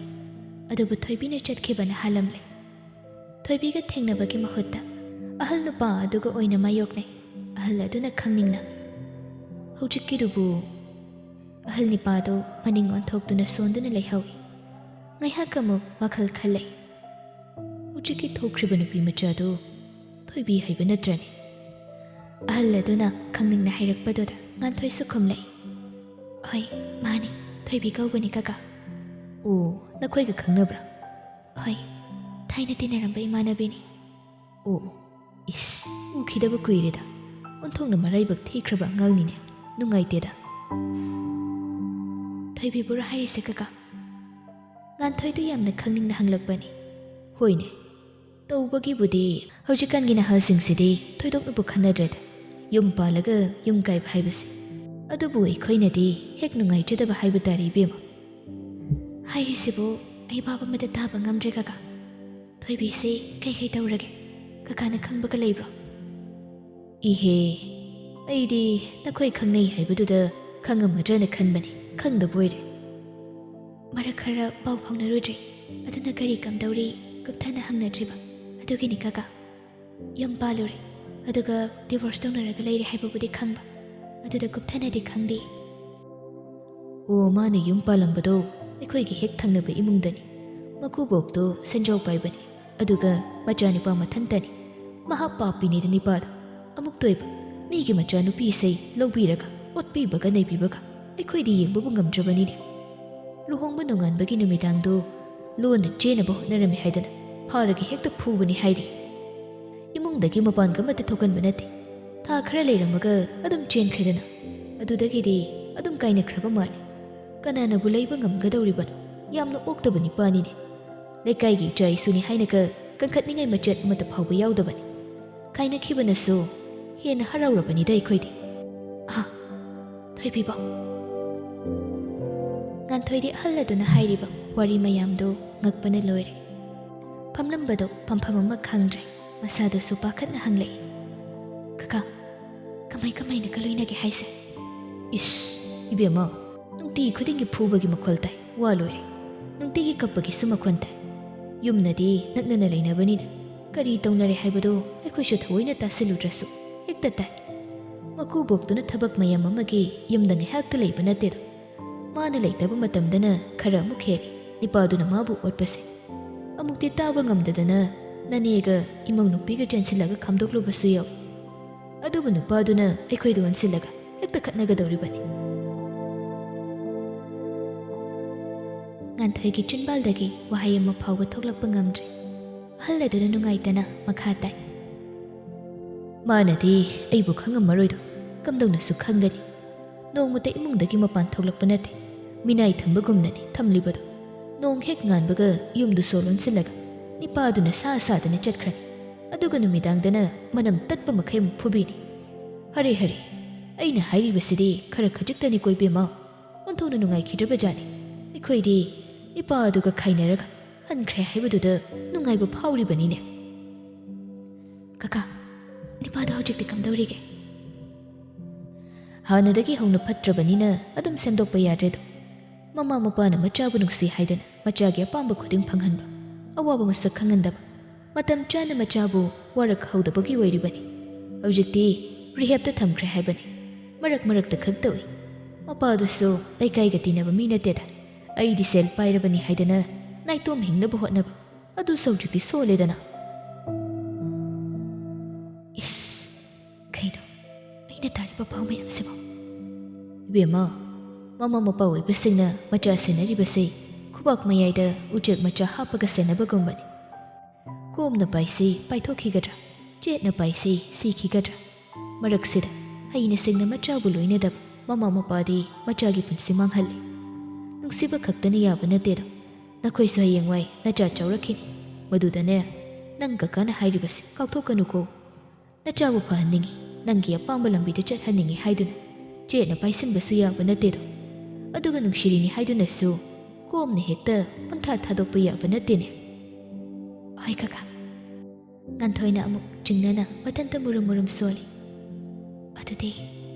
ꯑꯗꯨꯕꯨ ꯊꯣꯏꯕꯤꯅ ꯆꯠꯈꯤꯕꯅ ꯍꯥꯜꯂꯝꯂꯦ꯫ ꯊꯣꯏꯕꯤꯒ ꯊꯦꯡꯅꯕꯒꯤ ꯃꯍꯨꯠꯇ ꯑꯍꯜ ꯅꯨꯄꯥ ꯑꯗꯨꯒ ꯑꯣꯏꯅ ꯃꯥꯌꯣꯛꯅꯩ꯫ ꯑꯍꯜ ꯑꯗꯨꯅ ꯈꯪꯅꯤꯡꯅ, "ꯍꯧꯖꯤꯛꯀꯤꯗꯨꯕꯨ?" ꯑꯍꯜ ꯅꯨꯄꯥꯗꯨ ꯃꯅꯤꯡ ꯑꯣꯟꯊꯣꯛꯇꯨꯅ ꯁꯣꯟꯗꯨꯅ ꯂꯩꯍꯧꯏ꯫ ꯉꯥꯏꯍꯥꯛ ꯑꯃꯨꯛ ꯋꯥꯈꯜ ꯈꯜꯂꯦ꯫ "ꯍꯧꯖꯤꯛꯀꯤ ꯊꯣꯛꯈ꯭ꯔꯤꯕ ꯅꯨꯄꯤ ꯃꯆꯥꯗꯨ ꯊꯣꯏꯕꯤ ꯍꯥꯏꯕ ꯅꯠꯇ꯭ꯔꯅꯦ?" ꯑꯍꯜ ꯑꯗꯨꯅ ꯈꯪꯅꯤꯡꯅ ꯍꯥꯏꯔꯛꯄꯗꯨꯗ ꯉꯥꯟꯊꯣꯏꯁꯨ ꯈꯨꯝꯂꯛꯏ, "ꯍꯣꯏ, ꯃꯥꯅꯤ, ꯊꯣꯏꯕꯤ ꯀꯧꯕꯅꯤ ꯀꯀꯥ꯫" "ꯑꯣ, ꯅꯈꯣꯏꯒ ꯈꯪꯅꯕ꯭ꯔꯥ?" "ꯍꯣꯏ, ꯊꯥꯏꯅ ꯇꯤꯟꯅꯔꯝꯕ ꯏꯃꯥꯟꯅꯕꯤꯅꯤ꯫" "ꯑꯣ, ꯏꯁ, ꯎꯈꯤꯗꯕ ꯀꯨꯏꯔꯦꯗ꯫ ꯑꯣꯟꯊꯣꯛꯅ ꯃꯔꯥꯏꯕꯛ ꯊꯤꯈ꯭ꯔꯕ ꯑꯉꯥꯡꯅꯤꯅꯦ꯫ ꯅꯨꯡꯉꯥꯏꯇꯦꯗ꯫" "ꯊꯣꯏꯕꯤꯕꯨꯔꯣ ꯍꯥꯏꯔꯤꯁꯦ ꯀꯀꯥ?" ꯉꯥꯟꯊꯣꯏꯗꯨ ꯌꯥꯝꯅ ꯈꯪꯅꯤꯡꯅ ꯍꯪꯂꯛꯄꯅꯤ꯫ ꯍꯣꯏꯅꯦ, ꯇꯧꯕꯒꯤꯕꯨꯗꯤ ꯍꯧꯖꯤꯛꯀꯥꯟꯒꯤ ꯅꯍꯥꯁꯤꯡꯁꯤꯗꯤ ꯊꯣꯏꯗꯣꯛꯅꯕꯨ ꯈꯟꯅꯗ꯭ꯔꯦꯗ, ꯌꯨꯝ ꯄꯥꯜꯂꯒ ꯌꯨꯝ ꯀꯥꯏꯕ ꯍꯥꯏꯕꯁꯦ꯫ ꯑꯗꯨꯕꯨ ꯑꯩꯈꯣꯏꯅꯗꯤ ꯍꯦꯛ ꯅꯨꯡꯉꯥꯏꯖꯗꯕ ꯍꯥꯏꯕ ꯇꯥꯔꯦ, ꯏꯕꯦꯝꯃ꯫ ꯍꯥꯏꯔꯤꯁꯤꯕꯨ ꯑꯩ ꯚꯥꯕ ꯑꯃꯗ ꯇꯥꯕ ꯉꯝꯗ꯭ꯔꯦ, ꯀꯀꯥ꯫ ꯊꯣꯏꯕꯤꯁꯤ ꯀꯩ ꯀꯩ ꯇꯧꯔꯒꯦ? ꯀꯀꯥꯅ ꯈꯪꯕꯒ ꯂꯩꯕ꯭ꯔꯣ? ꯏꯍꯦ, ꯑꯩꯗꯤ ꯅꯈꯣꯏ ꯈꯪꯅꯩ ꯍꯥꯏꯕꯗꯨꯗ ꯈꯪꯉꯝꯃꯗ꯭ꯔꯅ ꯈꯟꯕꯅꯤ, ꯈꯪꯗꯕ ꯑꯣꯏꯔꯦ꯫ ꯃꯔꯛ ꯈꯔ ꯄꯥꯎ ꯐꯥꯎꯅꯔꯨꯗ꯭ꯔꯤ, ꯑꯗꯨꯅ ꯀꯔꯤ ꯀꯝꯗꯧꯔꯤ ꯀꯨꯞꯊꯅ ꯍꯪꯅꯗ꯭ꯔꯤꯕ, ꯑꯗꯨꯒꯤꯅꯤ ꯀꯀꯥ꯫ ꯌꯨꯝ ꯄꯥꯜꯂꯨꯔꯦ, ꯑꯗꯨꯒ divorce ꯇꯧꯅꯔꯒ ꯂꯩꯔꯦ ꯍꯥꯏꯕꯕꯨꯗꯤ ꯈꯪꯕ, ꯑꯗꯨꯗ ꯀꯨꯞꯊꯅꯗꯤ ꯈꯪꯗꯦ꯫ ꯑꯣ, ꯃꯥꯅ ꯌꯨꯝ ꯄꯥꯜꯂꯝꯕꯗꯣ ꯑꯩꯈꯣꯏꯒꯤ ꯍꯦꯛ ꯊꯪꯅꯕ ꯏꯃꯨꯡꯗꯅꯤ꯫ ꯃꯀꯨꯕꯣꯛꯇꯣ ꯁꯦꯟꯖꯥꯎ ꯄꯥꯏꯕꯅꯤ, ꯑꯗꯨꯒ ꯃꯆꯥꯅꯨꯄꯥ ꯃꯊꯟꯇꯅꯤ꯫ ꯃꯍꯥ ꯄꯥꯄꯤꯅꯤꯗ ꯅꯤꯄꯥꯗꯣ꯫ ꯑꯃꯨꯛꯇꯣꯏꯕ, ꯃꯤꯒꯤ ꯃꯆꯥꯅꯨꯄꯤꯁꯦ ꯂꯧꯕꯤꯔꯒ ꯑꯣꯠꯄꯤꯕꯒ ꯅꯩꯕꯤꯕꯒ ꯑꯩꯈꯣꯏꯗꯤ ꯌꯦꯡꯕꯕꯨ ꯉꯝꯗ꯭ꯔꯕꯅꯤꯅꯦ꯫ ꯂꯨꯍꯣꯡꯕ ꯅꯣꯡꯉꯥꯟꯕꯒꯤ ꯅꯨꯃꯤꯗꯥꯡꯗꯣ ꯂꯣꯟꯅ ꯆꯦꯟꯅꯕ ꯍꯣꯠꯅꯔꯝꯃꯤ ꯍꯥꯏꯗꯅ ꯐꯥꯔꯒ ꯍꯦꯛꯇ ꯐꯨꯕꯅꯤ ꯍꯥꯏꯔꯤ꯫ ꯏꯃꯨꯡꯗꯒꯤ ꯃꯄꯥꯟꯒ ꯑꯃꯠꯇ ꯊꯣꯛꯍꯟꯕ ꯅꯠꯇꯦ꯫ ꯊꯥ ꯈꯔ ꯂꯩꯔꯝꯃꯒ ꯑꯗꯨꯝ ꯆꯦꯟꯈ꯭ꯔꯦꯗꯅ꯫ ꯑꯗꯨꯗꯒꯤꯗꯤ ꯑꯗꯨꯝ ꯀꯥꯏꯅꯈ꯭ꯔꯕ ꯃꯥꯜꯂꯤ꯫ ꯀꯅꯥꯅꯕꯨ ꯂꯩꯕ ꯉꯝꯒꯗꯧꯔꯤꯕꯅꯣ? ꯌꯥꯝꯅ ꯑꯣꯛꯇꯕ ꯅꯤꯄꯥꯅꯤꯅꯦ꯫ ꯂꯩꯀꯥꯏꯒꯤ ꯏꯆꯥ ꯏꯁꯨꯅꯤ ꯍꯥꯏꯅꯒ ꯀꯟꯈꯠꯅꯤꯡꯉꯥꯏ ꯃꯆꯦꯠ ꯑꯃꯠꯇ ꯐꯥꯎꯕ ꯌꯥꯎꯗꯕꯅꯤ꯫ ꯀꯥꯏꯅꯈꯤꯕꯅꯁꯨ ꯍꯦꯟꯅ ꯍꯔꯥꯎꯔꯕꯅꯤꯗ ꯑꯩꯈꯣꯏꯗꯤ꯫ ꯑꯍ, ꯊꯣꯏꯕꯤꯕꯣ꯫ ꯉꯥꯟꯊꯣꯏꯗꯤ ꯑꯍꯜ ꯑꯗꯨꯅ ꯍꯥꯏꯔꯤꯕ ꯋꯥꯔꯤ ꯃꯌꯥꯝꯗꯨ ꯉꯛꯄꯅ ꯂꯣꯏꯔꯦ꯫ ꯐꯝꯂꯝꯕꯗꯨ ꯐꯝꯐꯝ ꯑꯃ ꯈꯪꯗ꯭ꯔꯦ꯫ ꯃꯁꯥꯗꯨꯁꯨ ꯄꯥꯈꯠꯅ ꯍꯪꯂꯛꯏ, "ꯀꯀꯥ, ꯀꯃꯥꯏ ꯀꯃꯥꯏꯅ ꯀꯂꯣꯏꯅꯒꯦ ꯍꯥꯏꯁꯦ?" "ꯏꯁ, ꯏꯕꯦꯝꯃ, ꯅꯨꯡꯇꯤ ꯈꯨꯗꯤꯡꯒꯤ ꯐꯨꯕꯒꯤ ꯃꯈꯣꯜ ꯇꯥꯏ, ꯋꯥ ꯂꯣꯏꯔꯦ꯫ ꯅꯨꯡꯇꯤꯒꯤ ꯀꯞꯄꯒꯤꯁꯨ ꯃꯈꯣꯜ ꯇꯥꯏ꯫ ꯌꯨꯝꯅꯗꯤ ꯅꯛꯅꯅ ꯂꯩꯅꯕꯅꯤꯅ ꯀꯔꯤ ꯇꯧꯅꯔꯦ ꯍꯥꯏꯕꯗꯨ ꯑꯩꯈꯣꯏꯁꯨ ꯊꯑꯣꯏꯅ ꯇꯥꯁꯤꯜꯂꯨꯗ꯭ꯔꯁꯨ ꯍꯦꯛꯇ ꯇꯥꯏ꯫ ꯃꯀꯨꯕꯣꯛꯇꯨꯅ ꯊꯕꯛ ꯃꯌꯥꯝ ꯑꯃꯒꯤ ꯌꯨꯝꯗ ꯉꯥꯏꯍꯥꯛꯇ ꯂꯩꯕ ꯅꯠꯇꯦꯗꯣ꯫ ꯃꯥꯅ ꯂꯩꯇꯕ ꯃꯇꯝꯗꯅ ꯈꯔ ꯑꯃꯨꯛ ꯍꯦꯜꯂꯤ, ꯅꯤꯄꯥꯗꯨꯅ ꯃꯥꯕꯨ ꯑꯣꯠꯄꯁꯦ꯫ ꯑꯃꯨꯛꯇꯤ ꯇꯥꯕ ꯉꯝꯗꯗꯅ ꯅꯅꯦꯒ ꯏꯃꯧ ꯅꯨꯄꯤꯒ ꯆꯦꯟꯁꯤꯜꯂꯒ ꯈꯥꯝꯗꯣꯛꯂꯨꯕꯁꯨ ꯌꯥꯎꯏ꯫ ꯑꯗꯨꯕꯨ ꯅꯨꯄꯥꯗꯨꯅ ꯑꯩꯈꯣꯏꯗ ꯑꯣꯟꯁꯤꯜꯂꯒ ꯍꯦꯛꯇ ꯈꯠꯅꯒꯗꯧꯔꯤꯕꯅꯤ꯫" ꯉꯥꯟꯊꯣꯏꯒꯤ ꯆꯤꯟꯕꯥꯜꯗꯒꯤ ꯋꯥꯍꯩ ꯑꯃ ꯐꯥꯎꯕ ꯊꯣꯛꯂꯛꯄ ꯉꯝꯗ꯭ꯔꯦ꯫ ꯑꯍꯜ ꯑꯗꯨꯅ ꯅꯨꯡꯉꯥꯏꯇꯅ ꯃꯈꯥ ꯇꯥꯏ, "ꯃꯥꯅꯗꯤ ꯑꯩꯕꯨ ꯈꯪꯉꯝꯃꯔꯣꯏꯗꯣ, ꯀꯝꯗꯧꯅꯁꯨ ꯈꯪꯒꯅꯤ? ꯅꯣꯡꯃꯇ ꯏꯃꯨꯡꯗꯒꯤ ꯃꯄꯥꯟ ꯊꯣꯛꯂꯛꯄ ꯅꯠꯇꯦ, ꯃꯤꯅꯥꯏ ꯊꯝꯕꯒꯨꯝꯅꯅꯤ ꯊꯝꯂꯤꯕꯗꯣ꯫ ꯅꯣꯡ ꯍꯦꯛ ꯉꯥꯟꯕꯒ ꯌꯨꯝꯗꯨ ꯁꯣ ꯂꯣꯟꯁꯤꯜꯂꯒ ꯅꯤꯄꯥꯗꯨꯅ ꯁꯥ ꯁꯥꯗꯅ ꯆꯠꯈ꯭ꯔꯅꯤ꯫ ꯑꯗꯨꯒ ꯅꯨꯃꯤꯗꯥꯡꯗꯅ ꯃꯅꯝ ꯇꯠꯄ ꯃꯈꯩ ꯑꯃꯨꯛ ꯐꯨꯕꯤꯅꯤ꯫ ꯍꯔꯦ ꯍꯔꯦ, ꯑꯩꯅ ꯍꯥꯏꯔꯤꯕꯁꯤꯗꯤ ꯈꯔ ꯈꯖꯤꯛꯇꯅꯤꯀꯣ ꯏꯕꯦꯝꯃ꯫ ꯑꯣꯟꯊꯣꯛꯅ ꯅꯨꯡꯉꯥꯏꯈꯤꯗ꯭ꯔꯕ ꯖꯥꯠꯅꯤ꯫ ꯑꯩꯈꯣꯏꯗꯤ ꯅꯤꯄꯥ ꯑꯗꯨꯒ ꯈꯥꯏꯅꯔꯒ ꯍꯟꯈ꯭ꯔꯦ ꯍꯥꯏꯕꯗꯨꯗ ꯅꯨꯡꯉꯥꯏꯕ ꯐꯥꯎꯔꯤꯕꯅꯤꯅꯦ꯫ ꯀꯀꯥ, ꯅꯤꯄꯥꯗꯣ ꯍꯧꯖꯤꯛꯇꯤ ꯀꯝꯗꯧꯔꯤꯒꯦ? ꯍꯥꯟꯅꯗꯒꯤ ꯍꯧꯅ ꯐꯠꯇ꯭ꯔꯕꯅꯤꯅ ꯑꯗꯨꯝ ꯁꯦꯝꯗꯣꯛꯄ ꯌꯥꯗ꯭ꯔꯦꯗꯣ꯫ ꯃꯃꯥ ꯃꯄꯥꯅ ꯃꯆꯥꯕꯨ ꯅꯨꯡꯁꯤ ꯍꯥꯏꯗꯅ ꯃꯆꯥꯒꯤ ꯑꯄꯥꯝꯕ ꯈꯨꯗꯤꯡ ꯐꯪꯍꯟꯕ, ꯑꯋꯥꯕ ꯃꯁꯛ ꯈꯪꯍꯟꯗꯕ, ꯃꯇꯝ ꯆꯥꯅ ꯃꯆꯥꯕꯨ ꯋꯥꯔꯛꯍꯧꯗꯕꯒꯤ ꯑꯣꯏꯔꯤꯕꯅꯤ꯫ ꯍꯧꯖꯤꯛꯇꯤ ꯔꯤꯍꯦꯞꯇ ꯊꯝꯈ꯭ꯔꯦ ꯍꯥꯏꯕꯅꯤ꯫ ꯃꯔꯛ ꯃꯔꯛꯇ ꯈꯛꯇ ꯎꯏ꯫ ꯃꯄꯥꯗꯨꯁꯨ ꯂꯩꯀꯥꯏꯒ ꯇꯤꯟꯅꯕ ꯃꯤ ꯅꯠꯇꯦꯗ꯫ ꯑꯩꯗꯤ ꯁꯦꯜ ꯄꯥꯏꯔꯕꯅꯤ ꯍꯥꯏꯗꯅ ꯅꯥꯏꯇꯣꯝ ꯍꯤꯡꯅꯕ ꯍꯣꯠꯅꯕ꯫ ꯑꯗꯨꯁꯨ ꯍꯧꯖꯤꯛꯇꯤ ꯁꯣꯜꯂꯦꯗꯅ꯫ ꯏꯁ, ꯀꯩꯅꯣ ꯑꯩꯅ ꯇꯥꯔꯤꯕ ꯄꯥꯎ ꯃꯌꯥꯝꯁꯤꯕꯣ? ꯏꯕꯦꯝꯃ, ꯃꯃꯥ ꯃꯄꯥ ꯑꯣꯏꯕꯁꯤꯡꯅ ꯃꯆꯥ ꯁꯦꯟꯅꯔꯤꯕꯁꯦ ꯈꯨꯕꯥꯛ ꯃꯌꯥꯏꯗ ꯎꯆꯦꯛ ꯃꯆꯥ ꯍꯥꯞꯄꯒ ꯁꯦꯟꯅꯕꯒꯨꯝꯕꯅꯤ꯫ ꯀꯣꯝꯅ ꯄꯥꯏꯁꯤ ꯄꯥꯏꯊꯣꯛꯈꯤꯒꯗ꯭ꯔꯥ, ꯆꯦꯠꯅ ꯄꯥꯏꯁꯤ ꯁꯤꯈꯤꯒꯗ꯭ꯔꯥ? ꯃꯔꯛꯁꯤꯗ ꯍꯩꯅ ꯁꯤꯡꯅ ꯃꯆꯥꯕꯨ ꯂꯣꯏꯅꯗꯕ ꯃꯃꯥ ꯃꯄꯥꯗꯤ ꯃꯆꯥꯒꯤ ꯄꯨꯟꯁꯤ ꯃꯥꯡꯍꯜꯂꯤ꯫ ꯅꯨꯡꯁꯤꯕ ꯈꯛꯇꯅ ꯌꯥꯕ ꯅꯠꯇꯦꯗꯣ꯫ ꯅꯈꯣꯏꯁꯨ ꯍꯌꯦꯡꯋꯥꯏ ꯅꯆꯥ ꯆꯥꯎꯔꯛꯈꯤꯅꯤ꯫ ꯃꯗꯨꯗꯅꯦ, ꯅꯪ ꯀꯀꯥꯅ ꯍꯥꯏꯔꯤꯕꯁꯤ ꯀꯥꯎꯊꯣꯛꯀꯅꯨꯀꯣ꯫ ꯅꯆꯥꯕꯨ ꯐꯍꯟꯅꯤꯡꯉꯤ, ꯅꯪꯒꯤ ꯑꯄꯥꯝꯕ ꯂꯝꯕꯤꯗ ꯆꯠꯍꯟꯅꯤꯡꯉꯤ ꯍꯥꯏꯗꯨꯅ ꯆꯦꯠꯅ ꯄꯥꯏꯁꯤꯟꯕꯁꯨ ꯌꯥꯕ ꯅꯠꯇꯦꯗꯣ꯫ ꯑꯗꯨꯒ ꯅꯨꯡꯁꯤꯔꯤꯅꯤ ꯍꯥꯏꯗꯨꯅꯁꯨ ꯀꯣꯝꯅ ꯍꯦꯛꯇ ꯄꯪꯊꯥ ꯊꯥꯗꯣꯛꯄ ꯌꯥꯕ ꯅꯠꯇꯦꯅꯦ꯫ ꯍꯣꯏ ꯀꯀꯥ꯫ ꯉꯥꯟꯊꯣꯏꯅ ꯑꯃꯨꯛ ꯆꯤꯡꯅꯅ ꯃꯊꯟꯇ ꯃꯨꯔꯨꯝ ꯃꯨꯔꯨꯝ ꯁꯣꯜꯂꯤ꯫ ꯑꯗꯨꯗꯤ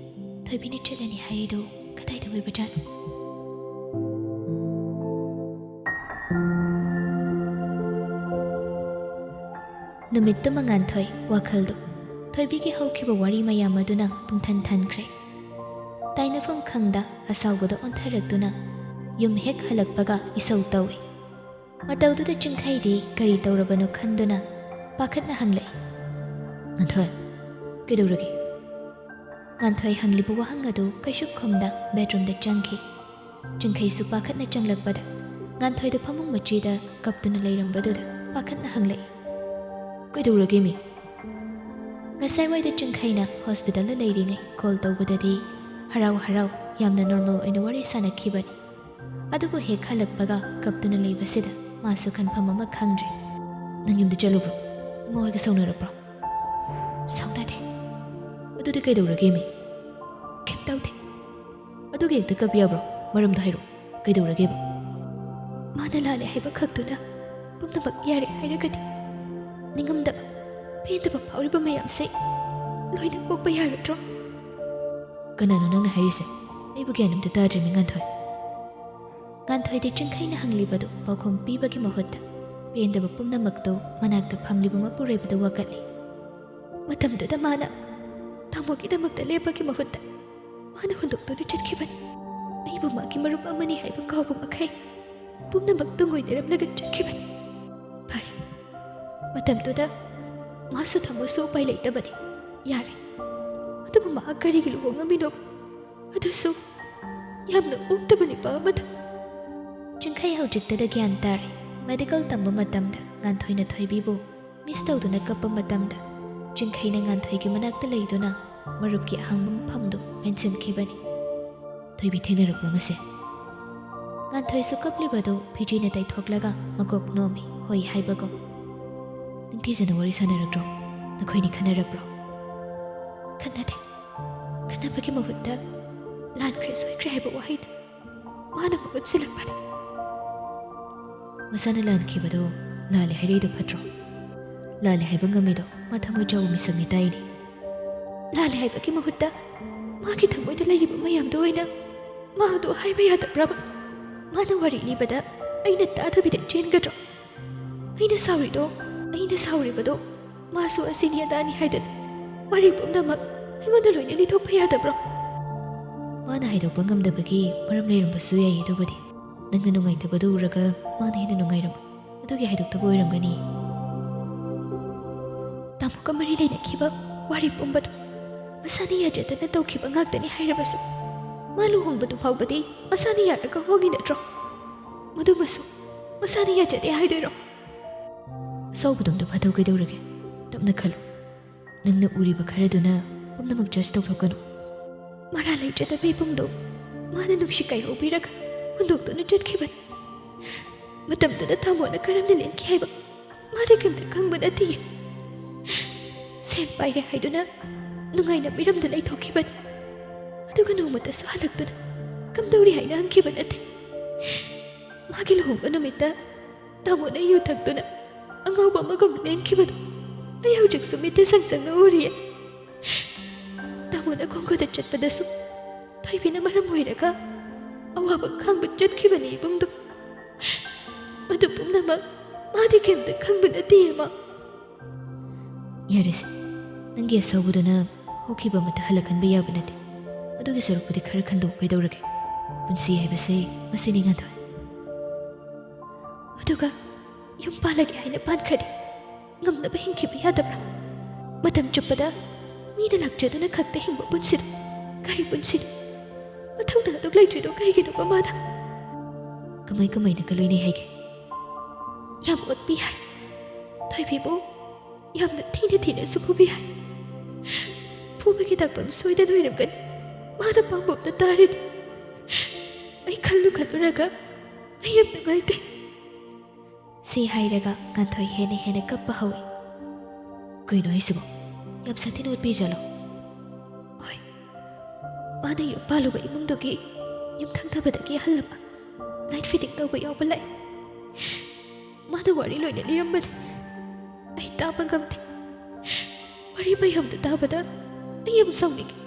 ꯊꯣꯏꯕꯤꯅ ꯆꯠꯂꯅꯤ ꯍꯥꯏꯔꯤꯗꯨ ꯀꯗꯥꯏꯗ ꯑꯣꯏꯕꯖꯥꯠꯅꯣ? ꯅꯨꯃꯤꯠꯇꯨꯃ ꯉꯥꯟꯊꯣꯏ ꯋꯥꯈꯜꯗꯨ ꯊꯣꯏꯕꯤꯒꯤ ꯍꯧꯈꯤꯕ ꯋꯥꯔꯤ ꯃꯌꯥꯝ ꯑꯗꯨꯅ ꯄꯨꯡꯊꯟ ꯊꯟꯈ꯭ꯔꯦ꯫ ꯇꯥꯏꯅꯐꯝ ꯈꯪꯗ ꯑꯁꯥꯎꯕꯗ ꯑꯣꯟꯊꯔꯛꯇꯨꯅ ꯌꯨꯝ ꯍꯦꯛ ꯍꯜꯂꯛꯄꯒ ꯏꯁꯧ ꯇꯧꯏ꯫ ꯃꯇꯧꯗꯨꯗ ꯆꯤꯡꯈꯩꯗꯤ ꯀꯔꯤ ꯇꯧꯔꯕꯅꯣ ꯈꯟꯗꯨꯅ ꯄꯥꯈꯠꯅ ꯍꯪꯂꯛꯏ꯫ "ꯉꯥꯟꯊꯣꯏ, ꯀꯩꯗꯧꯔꯒꯦ?" ꯉꯥꯟꯊꯣꯏ ꯍꯪꯂꯤꯕ ꯋꯥꯍꯪ ꯑꯗꯨ ꯀꯩꯁꯨ ꯈꯨꯝꯗ ꯕꯦꯗꯔꯨꯝꯗ ꯆꯪꯈꯤ꯫ ꯆꯤꯡꯈꯩꯁꯨ ꯄꯥꯈꯠꯅ ꯆꯪꯂꯛꯄꯗ ꯉꯥꯟꯊꯣꯏꯗ ꯐꯃꯨꯡ ꯃꯆꯤꯗ ꯀꯞꯇꯨꯅ ꯂꯩꯔꯝꯕꯗꯨꯗ ꯄꯥꯈꯠꯅ ꯍꯪꯂꯛꯏ꯫ "ꯀꯩꯗꯧꯔꯒꯦꯃꯤ?" ꯉꯁꯥꯏꯋꯥꯏꯗ ꯆꯤꯡꯈꯩꯅ ꯍꯣꯁꯄꯤꯇꯥꯜꯗ ꯂꯩꯔꯤꯉꯩ ꯀꯣꯜ ꯇꯧꯕꯗꯗꯤ ꯍꯔꯥꯎ ꯍꯔꯥꯎ ꯌꯥꯝꯅ ꯅꯣꯔꯃꯦꯜ ꯑꯣꯏꯅ ꯋꯥꯔꯤ ꯁꯥꯟꯅꯈꯤꯕꯅꯤ꯫ ꯑꯗꯨꯕꯨ ꯍꯦꯛ ꯍꯜꯂꯛꯄꯒ ꯀꯞꯇꯨꯅ ꯂꯩꯕꯁꯤꯗ ꯃꯥꯁꯨ ꯈꯟꯐꯝ ꯑꯃ ꯈꯪꯗ꯭ꯔꯦ꯫ "ꯅꯪ ꯌꯨꯝꯗ ꯆꯠꯂꯨꯕ꯭ꯔꯣ? ꯏꯃꯥ ꯍꯣꯏꯒ ꯁꯥꯎꯅꯔꯛꯄ꯭ꯔꯣ?" "ꯁꯥꯎꯅꯗꯦ꯫" "ꯑꯗꯨꯗꯤ ꯀꯩꯗꯧꯔꯒꯦ ꯃꯤ?" "ꯀꯩꯝ ꯇꯧꯗꯦ꯫" "ꯑꯗꯨꯒꯤ ꯍꯦꯛꯇ ꯀꯞ ꯌꯥꯕ꯭ꯔꯣ? ꯃꯔꯝꯗꯣ ꯍꯥꯏꯔꯛꯑꯣ, ꯀꯩꯗꯧꯔꯒꯦꯕ?" "ꯃꯥꯅ ꯂꯥꯜꯂꯦ ꯍꯥꯏꯕ ꯈꯛꯇꯨꯅ ꯄꯨꯝꯅꯃꯛ ꯌꯥꯔꯦ ꯍꯥꯏꯔꯒꯗꯤ ꯅꯤꯡꯉꯝꯗꯕ, ꯄꯦꯟꯗꯕ ꯐꯥꯎꯔꯤꯕ ꯃꯌꯥꯝꯁꯦ ꯂꯣꯏꯅ ꯀꯣꯛꯄ ꯌꯥꯔꯗ꯭ꯔꯣ?" "ꯀꯅꯥꯅꯣ ꯅꯪꯅ ꯍꯥꯏꯔꯤꯁꯦ? ꯑꯩꯕꯨ ꯒ꯭ꯌꯥꯟ ꯑꯝꯇ ꯇꯥꯗ꯭ꯔꯦ ꯃꯤ ꯉꯥꯟꯊꯣꯏ꯫" ꯉꯥꯟꯊꯣꯏꯗꯤ ꯆꯤꯡꯈꯩꯅ ꯍꯪꯂꯤꯕꯗꯨ ꯄꯥꯎꯈꯨꯝ ꯄꯤꯕꯒꯤ ꯃꯍꯨꯠꯇ ꯄꯦꯟꯗꯕ ꯄꯨꯝꯅꯃꯛꯇꯨ ꯃꯅꯥꯛꯇ ꯐꯝꯂꯤꯕ ꯃꯄꯨꯔꯣꯏꯕꯗ ꯋꯥꯀꯠꯂꯤ꯫ "ꯃꯇꯝꯗꯨꯗ ꯃꯥꯅ ꯇꯥꯃꯣꯒꯤꯗꯃꯛꯇ ꯂꯦꯞꯄꯒꯤ ꯃꯍꯨꯠꯇ ꯃꯥꯅ ꯍꯨꯟꯗꯣꯛꯇꯨꯅ ꯆꯠꯈꯤꯕꯅꯤ꯫ ꯑꯩꯕꯨ ꯃꯥꯒꯤ ꯃꯔꯨꯞ ꯑꯃꯅꯤ ꯍꯥꯏꯕ ꯀꯥꯎꯕ ꯃꯈꯩ ꯄꯨꯝꯅꯃꯛ ꯇꯨꯡ ꯑꯣꯏꯅꯔꯝꯂꯒ ꯆꯠꯈꯤꯕꯅꯤ꯫ ꯐꯔꯦ, ꯃꯇꯝꯗꯨꯗ ꯃꯥꯁꯨ ꯊꯃꯣꯏꯁꯨ ꯎꯄꯥꯏ ꯂꯩꯇꯕꯅꯤ꯫ ꯌꯥꯔꯦ, ꯑꯗꯨꯕꯨ ꯃꯍꯥꯛ ꯀꯔꯤꯒꯤ ꯂꯨꯍꯣꯡꯉꯝꯃꯤꯅꯣ? ꯑꯗꯨꯁꯨ ꯌꯥꯝꯅ ꯑꯣꯛꯇꯕ ꯅꯨꯄꯥ ꯑꯃꯗ꯫" ꯆꯤꯡꯈꯩ ꯍꯧꯖꯤꯛꯇꯗ ꯒ꯭ꯌꯥꯟ ꯇꯥꯔꯦ꯫ ꯃꯦꯗꯤꯀꯦꯜ ꯇꯝꯕ ꯃꯇꯝꯗ ꯉꯥꯟꯊꯣꯏꯅ ꯊꯣꯏꯕꯤꯕꯨ ꯃꯤꯁ ꯇꯧꯗꯨꯅ ꯀꯞꯄ ꯃꯇꯝꯗ ꯆꯤꯡꯈꯩꯅ ꯉꯥꯟꯊꯣꯏꯒꯤ ꯃꯅꯥꯛꯇ ꯂꯩꯗꯨꯅ ꯃꯔꯨꯞꯀꯤ ꯑꯍꯥꯡꯕ ꯃꯐꯝꯗꯨ ꯃꯦꯟꯁꯤꯟꯈꯤꯕꯅꯤ꯫ "ꯊꯣꯏꯕꯤ ꯊꯦꯡꯅꯔꯛꯄ꯭ꯔꯣ ꯉꯁꯤ?" ꯉꯥꯟꯊꯣꯏꯁꯨ ꯀꯞꯂꯤꯕꯗꯨ ꯐꯤꯖꯤꯅ ꯇꯩꯊꯣꯛꯂꯒ ꯃꯀꯣꯛ ꯅꯣꯝꯃꯤ, ꯍꯣꯏ ꯍꯥꯏꯕꯒꯨꯝ꯫ "ꯅꯤꯡꯊꯤꯖꯅ ꯋꯥꯔꯤ ꯁꯥꯟꯅꯔꯛꯇ꯭ꯔꯣ? ꯅꯈꯣꯏꯅꯤ ꯈꯟꯅꯔꯛꯄ꯭ꯔꯣ?" "ꯈꯟꯅꯗꯦ꯫ ꯈꯟꯅꯕꯒꯤ ꯃꯍꯨꯠꯇ ꯂꯥꯟꯈ꯭ꯔꯦ ꯁꯣꯏꯈ꯭ꯔꯦ ꯍꯥꯏꯕ ꯋꯥꯍꯩꯗ ꯃꯥꯅ ꯃꯍꯨꯠ ꯁꯤꯜꯂꯛꯄꯅꯤ꯫" "ꯃꯁꯥꯅ ꯂꯥꯟꯈꯤꯕꯗꯣ ꯂꯥꯜꯂꯦ ꯍꯥꯏꯔꯛꯏꯗꯣ ꯐꯠꯇ꯭ꯔꯣ? ꯂꯥꯜꯂꯦ ꯍꯥꯏꯕ ꯉꯝꯃꯤꯗꯣ ꯃꯥ ꯊꯃꯣꯏ ꯆꯥꯎꯕ ꯃꯤꯁꯛꯅꯤ ꯇꯥꯏꯅꯦ꯫" "ꯂꯥꯜꯂꯦ ꯍꯥꯏꯕꯒꯤ ꯃꯍꯨꯠꯇ ꯃꯥꯒꯤ ꯊꯃꯣꯏꯗ ꯂꯩꯔꯤꯕ ꯃꯌꯥꯝꯗꯣ ꯑꯣꯏꯅ ꯃꯥ ꯑꯗꯨ ꯍꯥꯏꯕ ꯌꯥꯗꯕ꯭ꯔꯕ? ꯃꯥꯅ ꯋꯥꯔꯤ ꯂꯤꯕꯗ ꯑꯩꯅ ꯇꯥꯗꯕꯤꯗ ꯆꯦꯟꯒꯗ꯭ꯔꯣ? ꯑꯩꯅ ꯁꯥꯎꯔꯤꯗꯣ, ꯑꯩꯅ ꯁꯥꯎꯔꯤꯕꯗꯣ ꯃꯥꯁꯨ ꯑꯁꯤꯅꯤ ꯑꯗꯥꯅꯤ ꯍꯥꯏꯗꯅ ꯋꯥꯔꯤ ꯄꯨꯝꯅꯃꯛ ꯑꯩꯉꯣꯟꯗ ꯂꯣꯏꯅ ꯂꯤꯊꯣꯛꯄ ꯌꯥꯗꯕ꯭ꯔꯣ?" "ꯃꯥꯅ ꯍꯥꯏꯗꯣꯛꯄ ꯉꯝꯗꯕꯒꯤ ꯃꯔꯝ ꯂꯩꯔꯝꯕꯁꯨ ꯌꯥꯏ, ꯑꯗꯨꯕꯨꯗꯤ ꯅꯪꯅ ꯅꯨꯡꯉꯥꯏꯇꯕꯗꯨ ꯎꯔꯒ ꯃꯥꯅ ꯍꯦꯟꯅ ꯅꯨꯡꯉꯥꯏꯔꯝꯃꯣꯏ, ꯑꯗꯨꯒꯤ ꯍꯥꯏꯗꯣꯛꯇꯕ ꯑꯣꯏꯔꯝꯒꯅꯤ꯫" "ꯇꯥꯃꯣꯒ ꯃꯔꯤ ꯂꯩꯅꯈꯤꯕ ꯋꯥꯔꯤ ꯄꯨꯝꯕꯗꯨ ꯃꯁꯥꯅ ꯌꯥꯖꯗꯅ ꯇꯧꯈꯤꯕ ꯉꯥꯛꯇꯅꯤ ꯍꯥꯏꯔꯕꯁꯨ, ꯃꯥ ꯂꯨꯍꯣꯡꯕꯗꯨ ꯐꯥꯎꯕꯗꯤ ꯃꯁꯥꯅ ꯌꯥꯔꯒ ꯍꯣꯡꯉꯤ ꯅꯠꯇ꯭ꯔꯣ? ꯃꯗꯨꯃꯁꯨ ꯃꯁꯥꯅ ꯌꯥꯖꯗꯦ ꯍꯥꯏꯗꯣꯏꯔꯣ?" "ꯑꯁꯥꯎꯕꯗꯣꯝꯗꯣ ꯐꯥꯊꯧ ꯀꯩꯗꯧꯔꯒꯦ? ꯇꯞꯅ ꯈꯜꯂꯨ꯫ ꯅꯪꯅ ꯎꯔꯤꯕ ꯈꯔꯗꯨꯅ ꯄꯨꯝꯅꯃꯛ ꯖꯁ ꯇꯧꯊꯣꯛꯀꯅꯨ꯫" "ꯃꯔꯥꯜ ꯂꯩꯖꯗꯕ ꯏꯕꯨꯡꯗꯣ ꯃꯥꯅ ꯅꯨꯡꯁꯤ ꯀꯥꯏꯍꯧꯕꯤꯔꯒ ꯍꯨꯟꯗꯣꯛꯇꯨꯅ ꯆꯠꯈꯤꯕꯅꯤ꯫ ꯃꯇꯝꯗꯨꯗ ꯇꯥꯃꯣꯅ ꯀꯔꯝꯅ ꯂꯦꯟꯈꯤ ꯍꯥꯏꯕ ꯃꯥꯗꯤ ꯀꯩꯝꯇ ꯈꯪꯕ ꯅꯠꯇꯤꯌꯦ꯫ ꯁꯦꯟ ꯄꯥꯏꯔꯦ ꯍꯥꯏꯗꯨꯅ ꯅꯨꯡꯉꯥꯏꯅ ꯃꯤꯔꯝꯗ ꯂꯩꯊꯣꯛꯈꯤꯕꯅꯤ꯫ ꯑꯗꯨꯒ ꯅꯣꯡꯃꯇꯁꯨ ꯍꯜꯂꯛꯇꯨꯅ ꯀꯝꯗꯧꯔꯤ ꯍꯥꯏꯅ ꯍꯪꯈꯤꯕ ꯅꯠꯇꯦ꯫ ꯃꯥꯒꯤ ꯂꯨꯍꯣꯡꯕ ꯅꯨꯃꯤꯠꯇ ꯇꯥꯃꯣꯅ ꯌꯨ ꯊꯛꯇꯨꯅ ꯑꯉꯥꯎꯕ ꯑꯃꯒꯨꯝ ꯂꯦꯟꯈꯤꯕꯗꯨ ꯑꯩ ꯍꯧꯖꯤꯛꯁꯨ ꯃꯤꯠꯇ ꯁꯪ ꯁꯪꯅ ꯎꯔꯤꯌꯦ꯫ ꯇꯥꯃꯣꯅ ꯈꯣꯡꯒꯨꯗ ꯆꯠꯄꯗꯁꯨ ꯊꯣꯏꯕꯤꯅ ꯃꯔꯝ ꯑꯣꯏꯔꯒ ꯑꯋꯥꯕ ꯈꯥꯡꯕ ꯆꯠꯈꯤꯕꯅꯤ ꯏꯕꯨꯡꯗꯣ꯫ ꯃꯗꯨ ꯄꯨꯝꯅꯃꯛ ꯃꯥꯗꯤ ꯀꯩꯝꯇ ꯈꯪꯕ ꯅꯠꯇꯦ ꯏꯃꯥ꯫ ꯌꯥꯔꯦꯁꯦ, ꯅꯪꯒꯤ ꯑꯁꯧꯕꯗꯨꯅ ꯍꯧꯈꯤꯕ ꯑꯃꯠꯇ ꯍꯜꯂꯛꯍꯟꯕ ꯌꯥꯕ ꯅꯠꯇꯦ꯫ ꯑꯗꯨꯒꯤ ꯁꯔꯨꯛꯄꯨꯗꯤ ꯈꯔ ꯈꯟꯗꯣꯛꯎ ꯀꯩꯗꯧꯔꯒꯦ? ꯄꯨꯟꯁꯤ ꯍꯥꯏꯕꯁꯦ ꯃꯁꯤꯅꯤ ꯉꯥꯟꯊꯣꯏ꯫ ꯑꯗꯨꯒ ꯌꯨꯝ ꯄꯥꯜꯂꯒꯦ ꯍꯥꯏꯅ ꯄꯥꯟꯈ꯭ꯔꯗꯤ ꯉꯝꯅꯕ ꯍꯤꯡꯈꯤꯕ ꯌꯥꯗꯕ꯭ꯔꯥ? ꯃꯇꯝ ꯆꯨꯞꯄꯗ ꯃꯤꯅ ꯂꯥꯛꯆꯗꯨꯅ ꯈꯛꯇ ꯍꯤꯡꯕ ꯄꯨꯟꯁꯤꯗ ꯀꯔꯤ ꯄꯨꯟꯁꯤꯅꯣ? ꯃꯊꯧꯅꯥ ꯑꯗꯨꯛ ꯂꯩꯇ꯭ꯔꯤꯗꯣ ꯀꯩꯒꯤꯅꯣꯕ ꯃꯥꯅ? ꯀꯃꯥꯏ ꯀꯃꯥꯏꯅ ꯀꯂꯣꯏꯅꯩ ꯍꯥꯏꯒꯦ? ꯌꯥꯝ ꯑꯣꯠꯄꯤ ꯍꯥꯏ꯫ ꯊꯣꯏꯕꯤꯕꯨ ꯌꯥꯝꯅ ꯊꯤꯅ ꯊꯤꯅꯁꯨ ꯐꯨꯕꯤ ꯍꯥꯏ꯫ ꯐꯨꯕꯒꯤ ꯗꯥꯛꯐꯝ ꯁꯣꯏꯗꯅ ꯑꯣꯏꯔꯝꯒꯅꯤ꯫ ꯃꯥꯅ ꯄꯥꯝꯕꯣꯝꯗ ꯇꯥꯔꯤꯗꯣ ꯑꯩ ꯈꯜꯂꯨ ꯈꯜꯂꯨꯔꯒ ꯑꯩ ꯌꯥꯝ ꯅꯨꯡꯉꯥꯏꯇꯦ꯫ ꯁꯤ ꯍꯥꯏꯔꯒ ꯉꯥꯟꯊꯣꯏ ꯍꯦꯟꯅ ꯍꯦꯟꯅ ꯀꯞꯄ ꯍꯧꯏ꯫ ꯀꯩꯅꯣ ꯍꯥꯏꯁꯤꯕꯣ? ꯌꯥꯝ ꯁꯥꯊꯤꯅ ꯑꯣꯠꯄꯤꯖꯥꯠꯂꯣ? ꯍꯣꯏ, ꯃꯥꯅ ꯌꯨꯝ ꯄꯥꯜꯂꯨꯕ ꯏꯃꯨꯡꯗꯨꯒꯤ ꯌꯨꯝꯊꯪꯅꯕꯗꯒꯤ ꯑꯍꯜ ꯑꯃ ꯂꯥꯏꯠ ꯐꯤꯠꯇꯤꯡ ꯇꯧꯕ ꯌꯥꯎꯕ ꯂꯥꯛꯏ꯫ ꯃꯥꯅ ꯋꯥꯔꯤ ꯂꯣꯏꯅ ꯂꯤꯔꯝꯕꯅꯤ꯫ ꯑꯩ ꯇꯥꯕ ꯉꯝꯗꯦ꯫ ꯋꯥꯔꯤ ꯃꯌꯥꯝꯗꯨ ꯇꯥꯕꯗ ꯑꯩ ꯌꯥꯝ ꯁꯥꯎꯅꯤꯡꯉꯤ꯫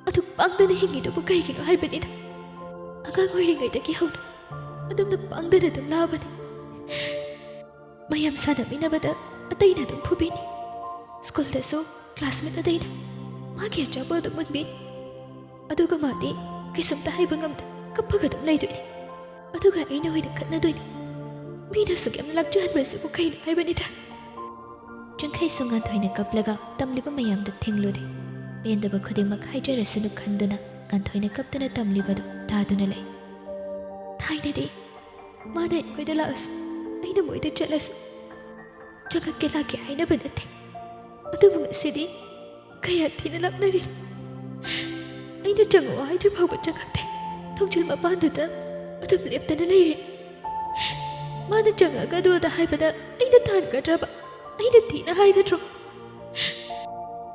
ꯑꯗꯨ ꯄꯥꯡꯗꯅ ꯍꯤꯡꯉꯤꯗꯨꯕꯨ ꯀꯩꯒꯤꯅꯣ ꯍꯥꯏꯕꯅꯤꯗ꯫ ꯑꯉꯥꯡ ꯑꯣꯏꯔꯤꯉꯩꯗꯒꯤ ꯍꯧꯅ ꯑꯗꯨꯝꯅ ꯄꯥꯡꯗꯅ ꯑꯗꯨꯝ ꯂꯥꯛꯑꯕꯅꯤ꯫ ꯃꯌꯥꯝ ꯁꯥꯟꯅꯃꯤꯟꯅꯕꯗ ꯑꯇꯩꯅ ꯑꯗꯨꯝ ꯐꯨꯕꯤꯅꯤ꯫ ꯁ꯭ꯀꯨꯜꯗꯁꯨ ꯀ꯭ꯂꯥꯁꯃꯦꯠ ꯑꯇꯩꯅ ꯃꯥꯒꯤ ꯑꯆꯥꯄꯣꯠ ꯑꯗꯨꯝ ꯃꯨꯟꯕꯤꯅꯤ꯫ ꯑꯗꯨꯒ ꯃꯥꯗꯤ ꯀꯩꯁꯨꯝꯇ ꯍꯥꯏꯕ ꯉꯝꯗ ꯀꯞꯄꯒ ꯑꯗꯨꯝ ꯂꯩꯗꯣꯏꯅꯤ꯫ ꯑꯗꯨꯒ ꯑꯩꯅ ꯑꯣꯏꯅ ꯈꯠꯅꯗꯣꯏꯅꯤ꯫ ꯃꯤꯅ ꯑꯁꯨꯛ ꯌꯥꯝꯅ ꯂꯥꯛꯆꯍꯟꯕꯁꯤꯕꯨ ꯀꯩꯅꯣ ꯍꯥꯏꯕꯅꯤꯗ꯫ ꯆꯨꯡꯈꯩꯁꯨ ꯉꯥꯟꯊꯣꯏꯅ ꯀꯞꯂꯒ ꯇꯝꯂꯤꯕ ꯃꯌꯥꯝꯗꯨ ꯊꯤꯡꯂꯨꯗꯦ꯫ ꯄꯦꯟꯗꯕ ꯈꯨꯗꯤꯡꯃꯛ ꯍꯥꯏꯖꯔꯁꯅꯨ ꯈꯟꯗꯨꯅ ꯉꯥꯟꯊꯣꯏꯅ ꯀꯞꯇꯨꯅ ꯇꯝꯂꯤꯕꯗꯨ ꯇꯥꯗꯨꯅ ꯂꯩ꯫ ꯊꯥꯏꯅꯗꯤ ꯃꯥꯅ ꯑꯩꯈꯣꯏꯗ ꯂꯥꯛꯑꯁꯨ, ꯑꯩꯅ ꯃꯣꯏꯗ ꯆꯠꯂꯁꯨ, ꯆꯪꯉꯛꯀꯦ ꯂꯥꯛꯀꯦ ꯍꯥꯏꯅꯕ ꯅꯠꯇꯦ꯫ ꯑꯗꯨꯕꯨ ꯉꯁꯤꯗꯤ ꯀꯌꯥ ꯊꯤꯅ ꯂꯥꯞꯅꯔꯤ꯫ ꯑꯩꯅ ꯆꯪꯉꯛꯑꯣ ꯍꯥꯏꯗ꯭ꯔꯤ ꯐꯥꯎꯕ ꯆꯪꯉꯛꯇꯦ꯫ ꯊꯣꯡꯖꯤꯜ ꯃꯄꯥꯟꯗꯨꯗ ꯑꯗꯨꯝ ꯂꯦꯞꯇꯅ ꯂꯩꯔꯦ꯫ ꯃꯥꯅ ꯆꯪꯉꯒ ꯑꯗꯨ ꯑꯗꯥ ꯍꯥꯏꯕꯗ ꯑꯩꯅ ꯇꯥꯟꯒꯗ꯭ꯔꯕ? ꯑꯩꯅ ꯊꯤꯅ ꯍꯥꯏꯒꯗ꯭ꯔꯣ?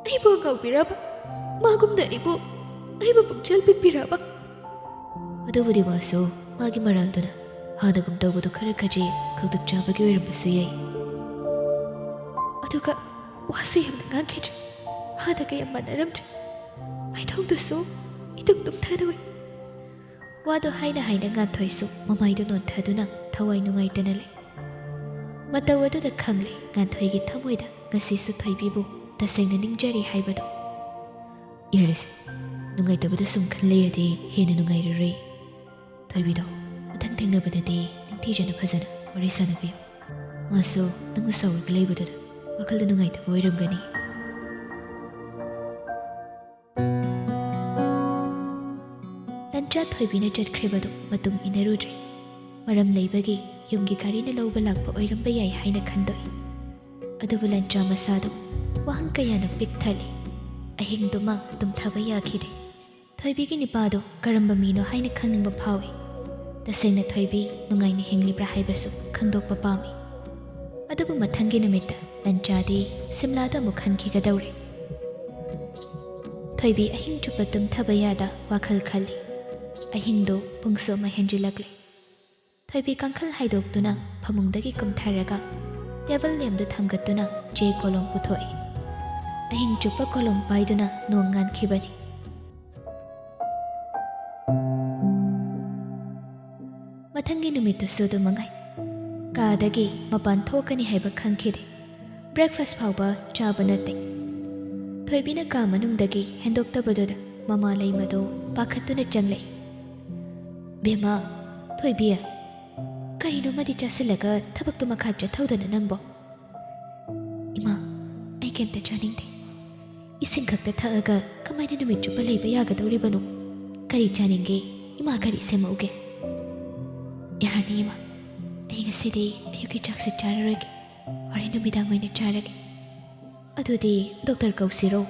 ꯑꯩꯕꯨ ꯑꯉꯥꯎꯕꯤꯔꯕ? ꯃꯥꯒꯨꯝꯅ ꯑꯩꯕꯨ, ꯑꯩꯕꯨ ꯄꯨꯛꯆꯦꯜ ꯄꯤꯛꯄꯤꯔꯕ? ꯑꯗꯨꯕꯨꯗꯤ ꯃꯥꯁꯨ ꯃꯥꯒꯤ ꯃꯔꯥꯜꯗꯨꯅ ꯍꯥꯟꯅꯒꯨꯝ ꯇꯧꯕꯗꯨ ꯈꯔ ꯈꯖꯤ ꯈꯧꯇꯛ ꯆꯥꯕꯒꯤ ꯑꯣꯏꯔꯝꯕꯁꯨ ꯌꯥꯏ꯫ ꯑꯗꯨꯒ ꯋꯥꯁꯨ ꯌꯥꯝꯅ ꯉꯥꯡꯈꯤꯗ꯭ꯔꯦ꯫ ꯍꯥꯟꯅꯒ ꯌꯥꯝ ꯃꯥꯟꯅꯔꯝꯗ꯭ꯔꯦ꯫ ꯃꯥꯏꯊꯣꯡꯗꯨꯁꯨ ꯏꯇꯨꯝ ꯇꯨꯝꯊꯅ ꯎꯏ꯫ ꯋꯥꯗꯣ ꯍꯥꯏꯅ ꯍꯥꯏꯅ ꯉꯥꯟꯊꯣꯏꯁꯨ ꯃꯃꯥꯏꯗꯨ ꯅꯣꯟꯊꯗꯨꯅ ꯊꯋꯥꯏ ꯅꯨꯡꯉꯥꯏꯇꯅ ꯂꯩ꯫ ꯃꯇꯧ ꯑꯗꯨꯗ ꯈꯪꯂꯦ ꯉꯥꯟꯊꯣꯏꯒꯤ ꯊꯃꯣꯏꯗ ꯉꯁꯤꯁꯨ ꯊꯣꯏꯕꯤꯕꯨ ꯇꯁꯦꯡꯅ ꯅꯤꯡꯖꯔꯤ ꯍꯥꯏꯕꯗꯨ꯫ ꯌꯥꯔꯦꯁꯦ, ꯅꯨꯡꯉꯥꯏꯇꯕꯗ ꯁꯨꯝ ꯈꯟ ꯂꯩꯔꯗꯤ ꯍꯦꯟꯅ ꯅꯨꯡꯉꯥꯏꯔꯔꯣꯏ꯫ ꯊꯣꯏꯕꯤꯗꯣ ꯃꯊꯪ ꯊꯦꯡꯅꯕꯗꯗꯤ ꯅꯤꯡꯊꯤꯖꯅ ꯐꯖꯅ ꯋꯥꯔꯤ ꯁꯥꯟꯅꯕꯤꯌꯨ꯫ ꯃꯥꯁꯨ ꯅꯪꯅ ꯁꯥꯎꯔꯒ ꯂꯩꯕꯗꯨꯗ ꯋꯥꯈꯜꯗ ꯅꯨꯡꯉꯥꯏꯇꯕ ꯑꯣꯏꯔꯝꯒꯅꯤ꯫ ꯂꯟꯆꯥ ꯊꯣꯏꯕꯤꯅ ꯆꯠꯈ꯭ꯔꯤꯕꯗꯨ ꯃꯇꯨꯡ ꯏꯟꯅꯔꯨꯗ꯭ꯔꯦ꯫ ꯃꯔꯝ ꯂꯩꯕꯒꯤ ꯌꯨꯝꯒꯤ ꯒꯥꯔꯤꯅ ꯂꯧꯕ ꯂꯥꯛꯄ ꯑꯣꯏꯔꯝꯕ ꯌꯥꯏ ꯍꯥꯏꯅ ꯈꯟꯗꯣꯛꯏ꯫ ꯑꯗꯨꯕꯨ ꯂꯟꯆꯥ ꯃꯁꯥꯗꯨ ꯋꯥꯍꯪ ꯀꯌꯥꯅ ꯄꯤꯛ ꯊꯜꯂꯤ꯫ ꯑꯍꯤꯡꯗꯨꯃ ꯇꯨꯝꯊꯕ ꯌꯥꯈꯤꯗꯦ꯫ ꯊꯣꯏꯕꯤꯒꯤ ꯅꯨꯄꯥꯗꯨ ꯀꯔꯝꯕ ꯃꯤꯅꯣ ꯍꯥꯏꯅ ꯈꯪꯅꯤꯡꯕ ꯐꯥꯎꯏ꯫ ꯇꯁꯦꯡꯅ ꯊꯣꯏꯕꯤ ꯅꯨꯡꯉꯥꯏꯅ ꯍꯤꯡꯂꯤꯕ꯭ꯔꯥ ꯍꯥꯏꯕꯁꯨ ꯈꯪꯗꯣꯛꯄ ꯄꯥꯝꯃꯤ꯫ ꯑꯗꯨꯕꯨ ꯃꯊꯪꯒꯤ ꯅꯨꯃꯤꯠꯇ ꯂꯟꯆꯥꯗꯤ ꯁꯤꯝꯂꯥꯗ ꯑꯃꯨꯛ ꯍꯟꯈꯤꯒꯗꯧꯔꯦ꯫ ꯊꯣꯏꯕꯤ ꯑꯍꯤꯡ ꯆꯨꯞꯄ ꯇꯨꯝꯊꯕ ꯌꯥꯗ ꯋꯥꯈꯜ ꯈꯜꯂꯤ꯫ ꯑꯍꯤꯡꯗꯨ ꯄꯨꯡꯁꯨ ꯑꯃ ꯍꯦꯟꯖꯤꯜꯂꯛꯂꯦ꯫ ꯊꯣꯏꯕꯤ ꯀꯥꯡꯈꯜ ꯍꯥꯏꯗꯣꯛꯇꯨꯅ ꯐꯃꯨꯡꯗꯒꯤ ꯀꯨꯝꯊꯔꯒ ꯇꯦꯕꯜ ꯂꯦꯝꯗꯨ ꯊꯥꯡꯒꯠꯇꯨꯅ ꯆꯦ ꯀꯣꯂꯣꯝ ꯄꯨꯊꯣꯛꯏ꯫ ꯑꯍꯤꯡ ꯆꯨꯞꯄ ꯀꯣꯂꯣꯝ ꯄꯥꯏꯗꯨꯅ ꯅꯣꯡ ꯉꯥꯟꯈꯤꯕꯅꯤ꯫ ꯃꯊꯪꯒꯤ ꯅꯨꯃꯤꯠꯇꯨꯁꯨ ꯑꯗꯨ ꯃꯉꯥꯏ꯫ ꯀꯥꯗꯒꯤ ꯃꯄꯥꯟ ꯊꯣꯛꯀꯅꯤ ꯍꯥꯏꯕ ꯈꯪꯈꯤꯗꯦ꯫ ꯕ꯭ꯔꯦꯛꯐꯥꯁ ꯐꯥꯎꯕ ꯆꯥꯕ ꯅꯠꯇꯦ꯫ ꯊꯣꯏꯕꯤꯅ ꯀꯥ ꯃꯅꯨꯡꯗꯒꯤ ꯍꯦꯟꯗꯣꯛꯇꯕꯗꯨꯗ ꯃꯃꯥ ꯂꯩꯃꯗꯨ ꯄꯥꯈꯠꯇꯨꯅ ꯆꯪꯂꯛꯏ꯫ "ꯕꯦꯝꯃ, ꯊꯣꯏꯕꯤ, ꯀꯔꯤꯅꯣꯃꯗꯤ ꯆꯥꯁꯤꯜꯂꯒ ꯊꯕꯛꯇꯨ ꯃꯈꯥ ꯆꯠꯊꯧꯗꯅ ꯅꯪꯕꯣ?" "ꯏꯃꯥ, ꯑꯩ ꯀꯩꯝꯇ ꯆꯥꯅꯤꯡꯗꯦ꯫ ꯏꯁꯤꯡ ꯈꯛꯇ ꯊꯛꯑꯒ ꯀꯃꯥꯏꯅ ꯅꯨꯃꯤꯠ ꯆꯨꯞꯄ ꯂꯩꯕ ꯌꯥꯒꯗꯧꯔꯤꯕꯅꯣ? ꯀꯔꯤ ꯆꯥꯅꯤꯡꯒꯦ? ꯏꯃꯥ ꯀꯔꯤ ꯁꯦꯝꯃꯛꯎꯒꯦ?" "ꯌꯥꯔꯅꯤ ꯏꯃꯥ, ꯑꯩ ꯉꯁꯤꯗꯤ ꯑꯌꯨꯛꯀꯤ ꯆꯥꯛꯁꯦ ꯆꯥꯔꯔꯣꯏꯒꯦ꯫ ꯍꯣꯔꯦꯟ ꯅꯨꯃꯤꯗꯥꯡ ꯑꯣꯏꯅ ꯆꯥꯔꯒꯦ꯫ ꯑꯗꯨꯗꯤ ꯗꯣꯛꯇꯔ ꯀꯧꯁꯤꯔꯣ?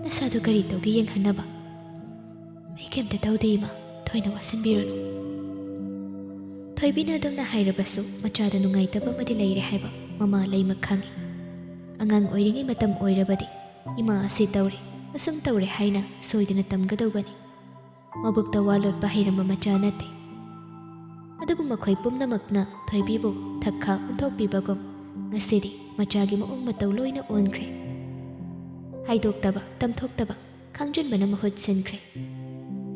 ꯅꯁꯥꯗꯣ ꯀꯔꯤ ꯇꯧꯒꯦ ꯌꯦꯡꯍꯟꯅꯕ?" "ꯑꯩ ꯀꯩꯝꯇ ꯇꯧꯗꯦ ꯏꯃꯥ, ꯊꯣꯏꯅ ꯋꯥꯁꯤꯟꯕꯤꯔꯨꯅꯨ꯫" ꯊꯣꯏꯕꯤꯅ ꯑꯗꯨꯝꯅ ꯍꯥꯏꯔꯕꯁꯨ ꯃꯆꯥꯗ ꯅꯨꯡꯉꯥꯏꯇꯕ ꯑꯃꯗꯤ ꯂꯩꯔꯦ ꯍꯥꯏꯕ ꯃꯃꯥ ꯂꯩꯃ ꯈꯪꯏ꯫ ꯑꯉꯥꯡ ꯑꯣꯏꯔꯤꯉꯩ ꯃꯇꯝ ꯑꯣꯏꯔꯕꯗꯤ ꯏꯃꯥ ꯑꯁꯤ ꯇꯧꯔꯦ, ꯑꯁꯨꯝ ꯇꯧꯔꯦ ꯍꯥꯏꯅ ꯁꯣꯏꯗꯅ ꯇꯝꯒꯗꯧꯕꯅꯤ꯫ ꯃꯕꯨꯛꯇ ꯋꯥ ꯂꯣꯠꯄ ꯍꯩꯔꯝꯕ ꯃꯆꯥ ꯅꯠꯇꯦ꯫ ꯑꯗꯨꯕꯨ ꯃꯈꯣꯏ ꯄꯨꯝꯅꯃꯛꯅ ꯊꯣꯏꯕꯤꯕꯨ ꯊꯛꯈꯥ ꯑꯣꯟꯊꯣꯛꯄꯤꯕꯒꯨꯝ ꯉꯁꯤꯗꯤ ꯃꯆꯥꯒꯤ ꯃꯑꯣꯡ ꯃꯇꯧ ꯂꯣꯏꯅ ꯑꯣꯟꯈ꯭ꯔꯦ꯫ ꯍꯥꯏꯗꯣꯛꯇꯕ, ꯇꯝꯊꯣꯛꯇꯕ, ꯈꯪꯖꯤꯟꯕꯅ ꯃꯍꯨꯠ ꯁꯤꯟꯈ꯭ꯔꯦ꯫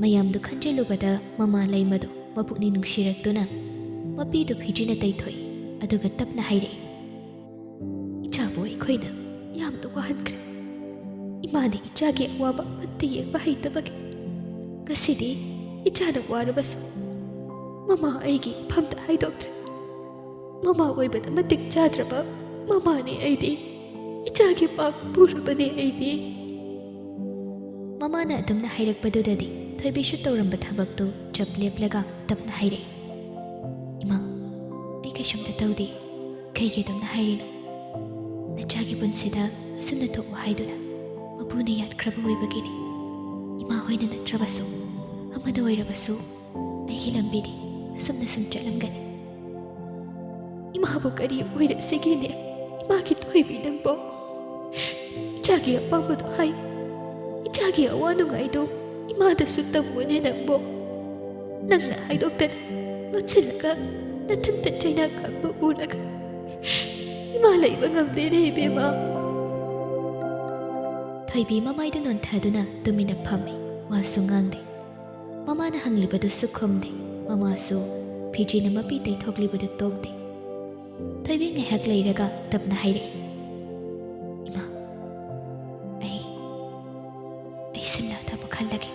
ꯃꯌꯥꯝꯗꯨ ꯈꯟꯖꯤꯜꯂꯨꯕꯗ ꯃꯃꯥ ꯂꯩꯃꯗꯨ ꯃꯄꯨꯛꯅꯤꯡ ꯅꯨꯡꯁꯤꯔꯛꯇꯨꯅ ꯃꯄꯤꯗꯨ ꯐꯤꯖꯤꯅ ꯇꯩꯊꯣꯛꯏ, ꯑꯗꯨꯒ ꯇꯞꯅ ꯍꯥꯏꯔꯛꯏ, "ꯏꯆꯥꯕꯨ ꯑꯩꯈꯣꯏꯅ ꯌꯥꯝꯅ ꯋꯥꯍꯟꯈ꯭ꯔꯦ꯫ ꯏꯃꯥꯅ ꯏꯆꯥꯒꯤ ꯑꯋꯥꯕ ꯑꯃꯠꯇ ꯌꯦꯡꯕ ꯍꯩꯇꯕꯒꯤ ꯉꯁꯤꯗꯤ ꯏꯆꯥꯅ ꯋꯥꯔꯕꯁꯨ ꯃꯃꯥ ꯑꯩꯒꯤ ꯏꯐꯝꯗ ꯍꯥꯏꯗꯣꯛꯇ꯭ꯔꯦ꯫ ꯃꯃꯥ ꯑꯣꯏꯕꯗ ꯃꯇꯤꯛ ꯆꯥꯗ꯭ꯔꯕ ꯃꯃꯥꯅꯤ ꯑꯩꯗꯤ꯫ ꯏꯆꯥꯒꯤ ꯄꯥꯞ ꯄꯨꯔꯕꯅꯤ ꯑꯩꯗꯤ꯫" ꯃꯃꯥꯅ ꯑꯗꯨꯝꯅ ꯍꯥꯏꯔꯛꯄꯗꯨꯗꯗꯤ ꯊꯣꯏꯕꯤꯁꯨ ꯇꯧꯔꯝꯕ ꯊꯕꯛꯇꯨ ꯆꯞ ꯂꯦꯞꯂꯒ ꯇꯞꯅ ꯍꯥꯏꯔꯛꯏ, "ꯏꯃꯥ, ꯑꯩ ꯀꯩꯁꯨꯝꯇ ꯇꯧꯗꯦ꯫ ꯀꯩꯒꯤ ꯑꯗꯨꯝꯅ ꯍꯥꯏꯔꯤꯅꯣ? ꯅꯆꯥꯒꯤ ꯄꯨꯟꯁꯤꯗ ꯑꯁꯨꯝꯅ ꯊꯣꯛꯎ ꯍꯥꯏꯗꯨꯅ ꯃꯄꯨꯅ ꯌꯥꯠꯈ꯭ꯔꯕ ꯑꯣꯏꯕꯒꯤꯅꯤ꯫ ꯏꯃꯥ ꯍꯣꯏꯅ ꯅꯠꯇ꯭ꯔꯕꯁꯨ, ꯑꯃꯅ ꯑꯣꯏꯔꯕꯁꯨ ꯑꯩꯒꯤ ꯂꯝꯕꯤꯗꯤ ꯑꯁꯨꯝꯅ ꯁꯨꯝ ꯆꯠꯂꯝꯒꯅꯤ꯫" "ꯏꯃꯥꯕꯨ ꯀꯔꯤ ꯑꯣꯏꯔꯁꯤꯒꯦꯅꯦ, ꯏꯃꯥꯒꯤ ꯊꯣꯏꯕꯤ ꯅꯪꯕꯣ? ꯏꯆꯥꯒꯤ ꯑꯄꯥꯝꯕꯗꯣ ꯍꯥꯏ꯫ ꯏꯆꯥꯒꯤ ꯑꯋꯥ ꯅꯨꯡꯉꯥꯏꯗꯣ ꯏꯃꯥꯗꯁꯨ ꯇꯝꯃꯨꯅꯦ ꯅꯪꯕꯣ꯫ ꯅꯪꯅ ꯍꯥꯏꯗꯣꯛꯇꯅ ꯂꯣꯠꯁꯤꯜꯂꯒ ꯅꯊꯟꯇ ꯆꯩꯅꯥ ꯈꯥꯡꯕ ꯎꯔꯒ ꯏꯃꯥ ꯂꯩꯕ ꯉꯝꯗꯦꯅꯦ ꯏꯕꯦꯝꯃ꯫" ꯊꯣꯏꯕꯤ ꯃꯃꯥꯏꯗꯨ ꯅꯣꯟꯊꯗꯨꯅ ꯇꯨꯃꯤꯟꯅ ꯐꯝꯃꯤ, ꯋꯥꯁꯨ ꯉꯥꯡꯗꯦ꯫ ꯃꯃꯥꯅ ꯍꯪꯂꯤꯕꯗꯨꯁꯨ ꯈꯨꯝꯗꯦ꯫ ꯃꯃꯥꯁꯨ ꯐꯤꯖꯤꯅ ꯃꯄꯤ ꯇꯩꯊꯣꯛꯂꯤꯕꯗꯨ ꯇꯣꯛꯇꯦ꯫ ꯊꯣꯏꯕꯤ ꯉꯥꯏꯍꯥꯛ ꯂꯩꯔꯒ ꯇꯞꯅ ꯍꯥꯏꯔꯛꯏ, "ꯏꯃꯥ, ꯑꯩ, ꯑꯩ ꯁꯤꯟꯅ ꯊꯕꯛ ꯈꯜꯂꯒꯦ꯫